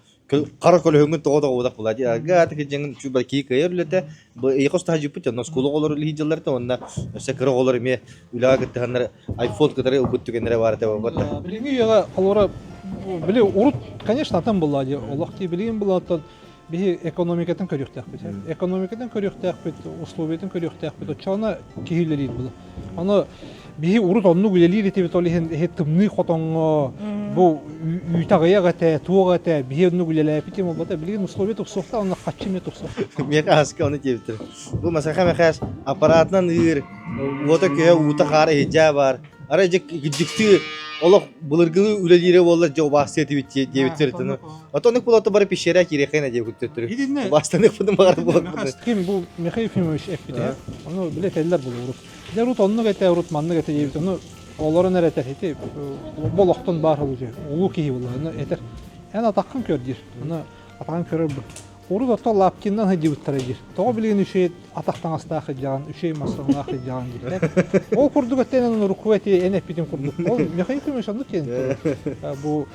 хара көлөһүҥҥүн тоҕо тоҕо була гааты кидьэҥин чуба кии кыайар үлэтэ бу ыйга устаһа дьүппүт онно оскуола оҕолору илии дьылларта уонна өссө кыра оҕолор эмиэ үлэҕэ кыттыһаннар айфон кытары ылбыт түгэннэрэ баар этэ буолбатта Билиҥҥи үйэҕэ холобура били урут конечно атын буолла дии олох дии билигин буолааттан биһи экономикатын көрүөхтээхпит экономикатын көрүөхтээхпит условиятын көрүөхтээхпит оччоҕуна киһи үлэлиир буолар Аны биһи урут оннук үлэлиир этибит ол иһин иһи тымныы хотоҥҥо бу үүтэ аҕыйах этэ, туох этэ, биһи оннук үлэлээбит им буолбата. Билигин условия тупсуохта, онно хаччы эмиэ тупсуох. Миэхэ аска ону диэбиттэр. Бу масаха мэхээс аппаратынан ыыр, уота көһө, уута хаара иһдьээ баар. Арай дьэ кырдьыктыы олох былыргылыы үлэлиирэ буоллар дьэ убаастыа этибит диэбиттэр итини. Ото оннук буолуота бары пещера киириэххэ диэбиттэр. Убаастаныахпытын баҕар буолуохпут. Ким бу Михаил Ефимович эппитэ. Ону билэ этэллэр буолуо урут. Дьэ урут оннук этэ, урут маннык этэ диэбит. Ону олорон эрэ этэр ити бу олохтон баар улуу киһи буолла. Ону этэр. Эн атаххын көр диир. Ону атаҕын көрөр Урут ото лапкиннан сылдьыбыттара диир. Тоҕо билигин үчүгэй атах таҥастаах сылдьаҕын, үчүгэй массыыналаах сылдьаҕын диир. Ол курдук эттэн эн урукку эти эн эппитин курдук. Ол Михаил Ефимович оннук диэн бу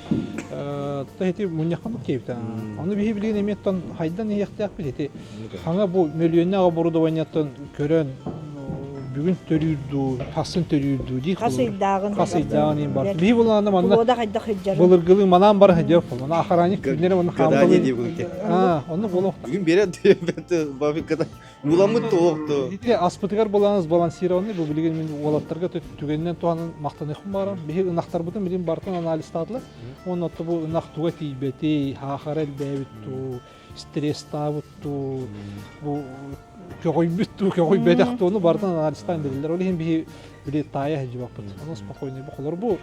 ити мунньахха оннук диэбитэ. Ону биһи билигин эмиэ оттон хайдан иһиэхтээхпит ити хаҥа бу мөлүйүөннээх оборудованиеттан көрөн бүгүн төрүүр дуу, хасын төрүүр дуу дии. Хас ыйдааҕын. Хас ыйдааҕын иин бар. Биһи булаана манна Погода хайдах сылдьарын. Былыргылыы манаан бара сылдьар. Мана охранник күннэрэ манна Гадание диye булук. Аа, онно буолуох. Бүгүн берет бабиката буламмыт туохту. Ити аспытыгар булаан сбалансированный бу билигин мин уолаттарга түгэнинэн туһанан махтаныахпын баарам. Биһи ынахтарбытын билин бартан анализтаатылар. Уонна отто бу ынах туга тиийбэтий, хаахара элбээбит дуу, стресстаабыт дуу, бу көҕүйбүт дуу, көҕүйбэтэх дуу, ону барытын анализтаан билэллэр. Ол иһин биһи били таайа сылдьыбаппыт. Ону спокойный бу холор бу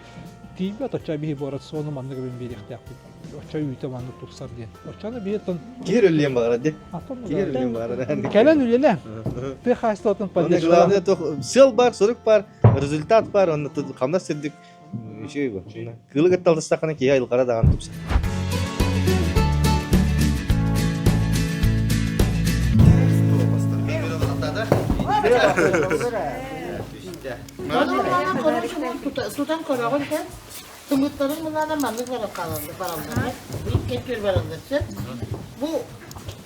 тиийбэт оччо биһи бу рациону маннык эбин биэриэхтээхпит. Оччо үүтэ маннык тупсар диэн. Оччону биһи оттон Киһи өлүөн баҕарар дии. Киһи өлүөн баҕарар. Кэлэн үлэлэ. Тыа хаһаайыстыбатын поддержка. Главное сыал бар, сорук бар, результат бар, онно хамнас сирдик Үчүгэй бу. Кыылы кытта алтыстаххына киһи айылҕара даҕаны тупсар. Тутан көрөҕүн эн тымыттарын мылаана маннык баран хаалаллар бараллар икки өттүгэр бараллар сөп бу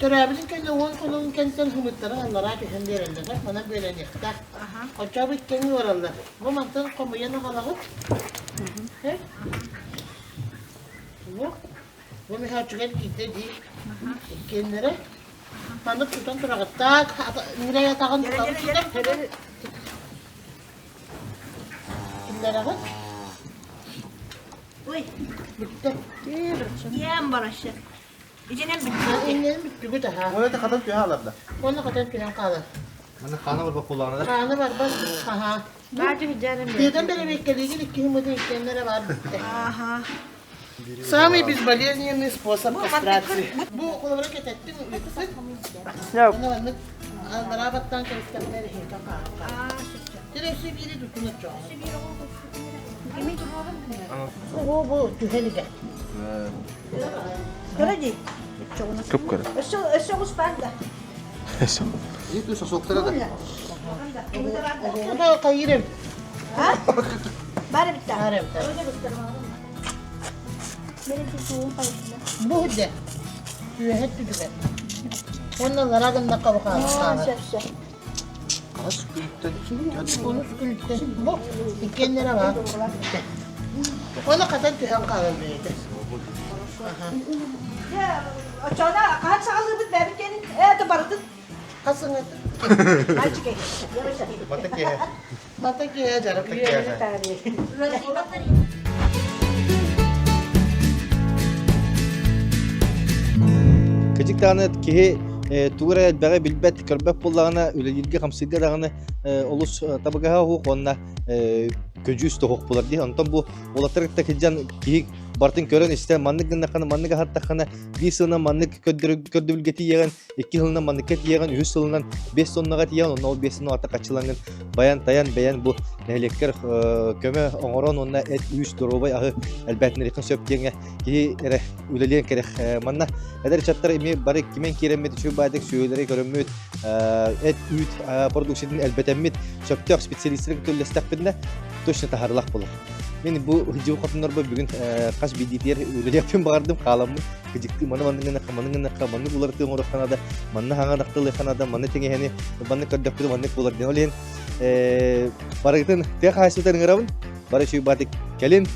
төрөөбүтүн кэннэ уон хонугун кэнниттэн хымыттарын аллараа түһэн биэрэллэр манан бүөлэниэхтээх оччоҕо иккиэн уораллар Бу мантан хомуйан аҕалаҕыт. Бу бу мөһөөччүгэр киирдэ дии. Иккиэннэрэ. Маннык тутан тураҕыт. Так, ньирэй атаҕын тутан тутан. Киллэрэҕит. Ой. Бүттэ. Иэм барашы. Итинэн бүттүгүт. Иннинэн бүттүгүт аһаа. Уонна хатан түһэ аларда. Уонна хатан түһэн хаалар. Маны хаана барбат буоллаҕына. Хаана барбат. Аһаа. Тыатан бэрэбиэркэлиигин икки мытын иккиэннэрэ баар бүттэ. Самый безболезненный способ кастрации. Бу холобура кэтэттин ыыппыт. Аны маннык аллараа баттаан кэбистэхпинэ эһиэхэ хаалар. Тирэ өссө биири тутун оччоҕо. Бу бу түһэн илэ. Кыра дии. Кып-кыра. Өссө өссө оҕус баар да. Ити сосуоктара да. Оҕо хайыр эбит. Бар эбит да. Бар эбит. Бу үрдэ. Үөһэ түгүбэр. Уонна лара гынна қабықаалы. Сөп сөп. Хас күнтэн Онус күнүттэн бу иккиэннэрэ баар. Оны хатан түһэн хаалар бэйэтэ. Оччоҕуна хаһан саҕалыыбыт бэбит диэн ээ барытын Хасыҥатын. Мальчики. Мата киэһэ. Мата киэһэ дьарык. Кыдьык даҕаны киһи тугу эрэ элбэҕи билбэт, көрбөт буоллаҕына, үлэлииргэ-хамсыырга даҕаны олус табыгаһа уһук уонна көдьүүс тоһуох буолар дии. Онтон бу уолаттар кытта кылдьан киһи барытын көрөн-истэн маннык гыннаххына, маннык аһаттаххына, биир сылынан маннык көрдөбүлгэ тиийэҕин, икки сылынан манныкка тиийэҕин, үһүс сылынан биэс тоннаҕа тиийэҕин, онно ол биэс тоннаҕа хаччылаҥҥын баян-тайан бэйэн бу нэһилиэккэр көмө оҥорон уонна эт үүс доруобай аһы элбээтинэриэххин сөп диэҥҥэ киһи эрэ үлэлиэн кэрэх. Манна эдэр ыччаттар эмиэ бары кимэн киирэммит үчүгэй баайдык сүөһүлэри көрөммүт, эт үүт продукциятын элбэтэммит, сөптөөх специалистары кытта точно таһаарылах буолар. Мин бу дьыл хотуннарбы бүгүн хас биирдиитигэр үлэлиэхпин баҕардым, хааламмын. Кыдьыктыы маны маннык гыннахха, маннык гыннахха, маннык уларытыы оҥоруохха наада, манна хаҥа нахталыахха наада, манна тэҥэһэни, маннык көрдөхпүтү маннык буолар диэн. Ол иһин барыгытын тыа хаһаайыстыбатын ыҥырабын. Бары үчүгэй баатык кэлин,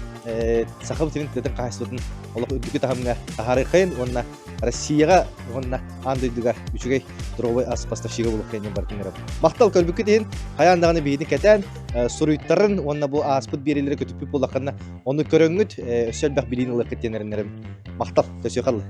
Сахабыт сирин тыатын хаһаайыстыбатын олох үрдүкү таһымҥа таһаарыаххайын уонна Россияҕа уонна аан дойдуга үчүгэй здоровый ас поставщига буолуоххайын диэн барытын ыҥырабын. Махтал көрбүккүт иһин хайаан даҕаны биһигини кэтээн, суруйтарын уонна бу ааспыт биэриилэри көтүппүт буоллаххына, ону көрөҥҥүт өссө элбэх билиини ылыаххыт диэн эрэнэрим. Махтал, төсүөхаллы.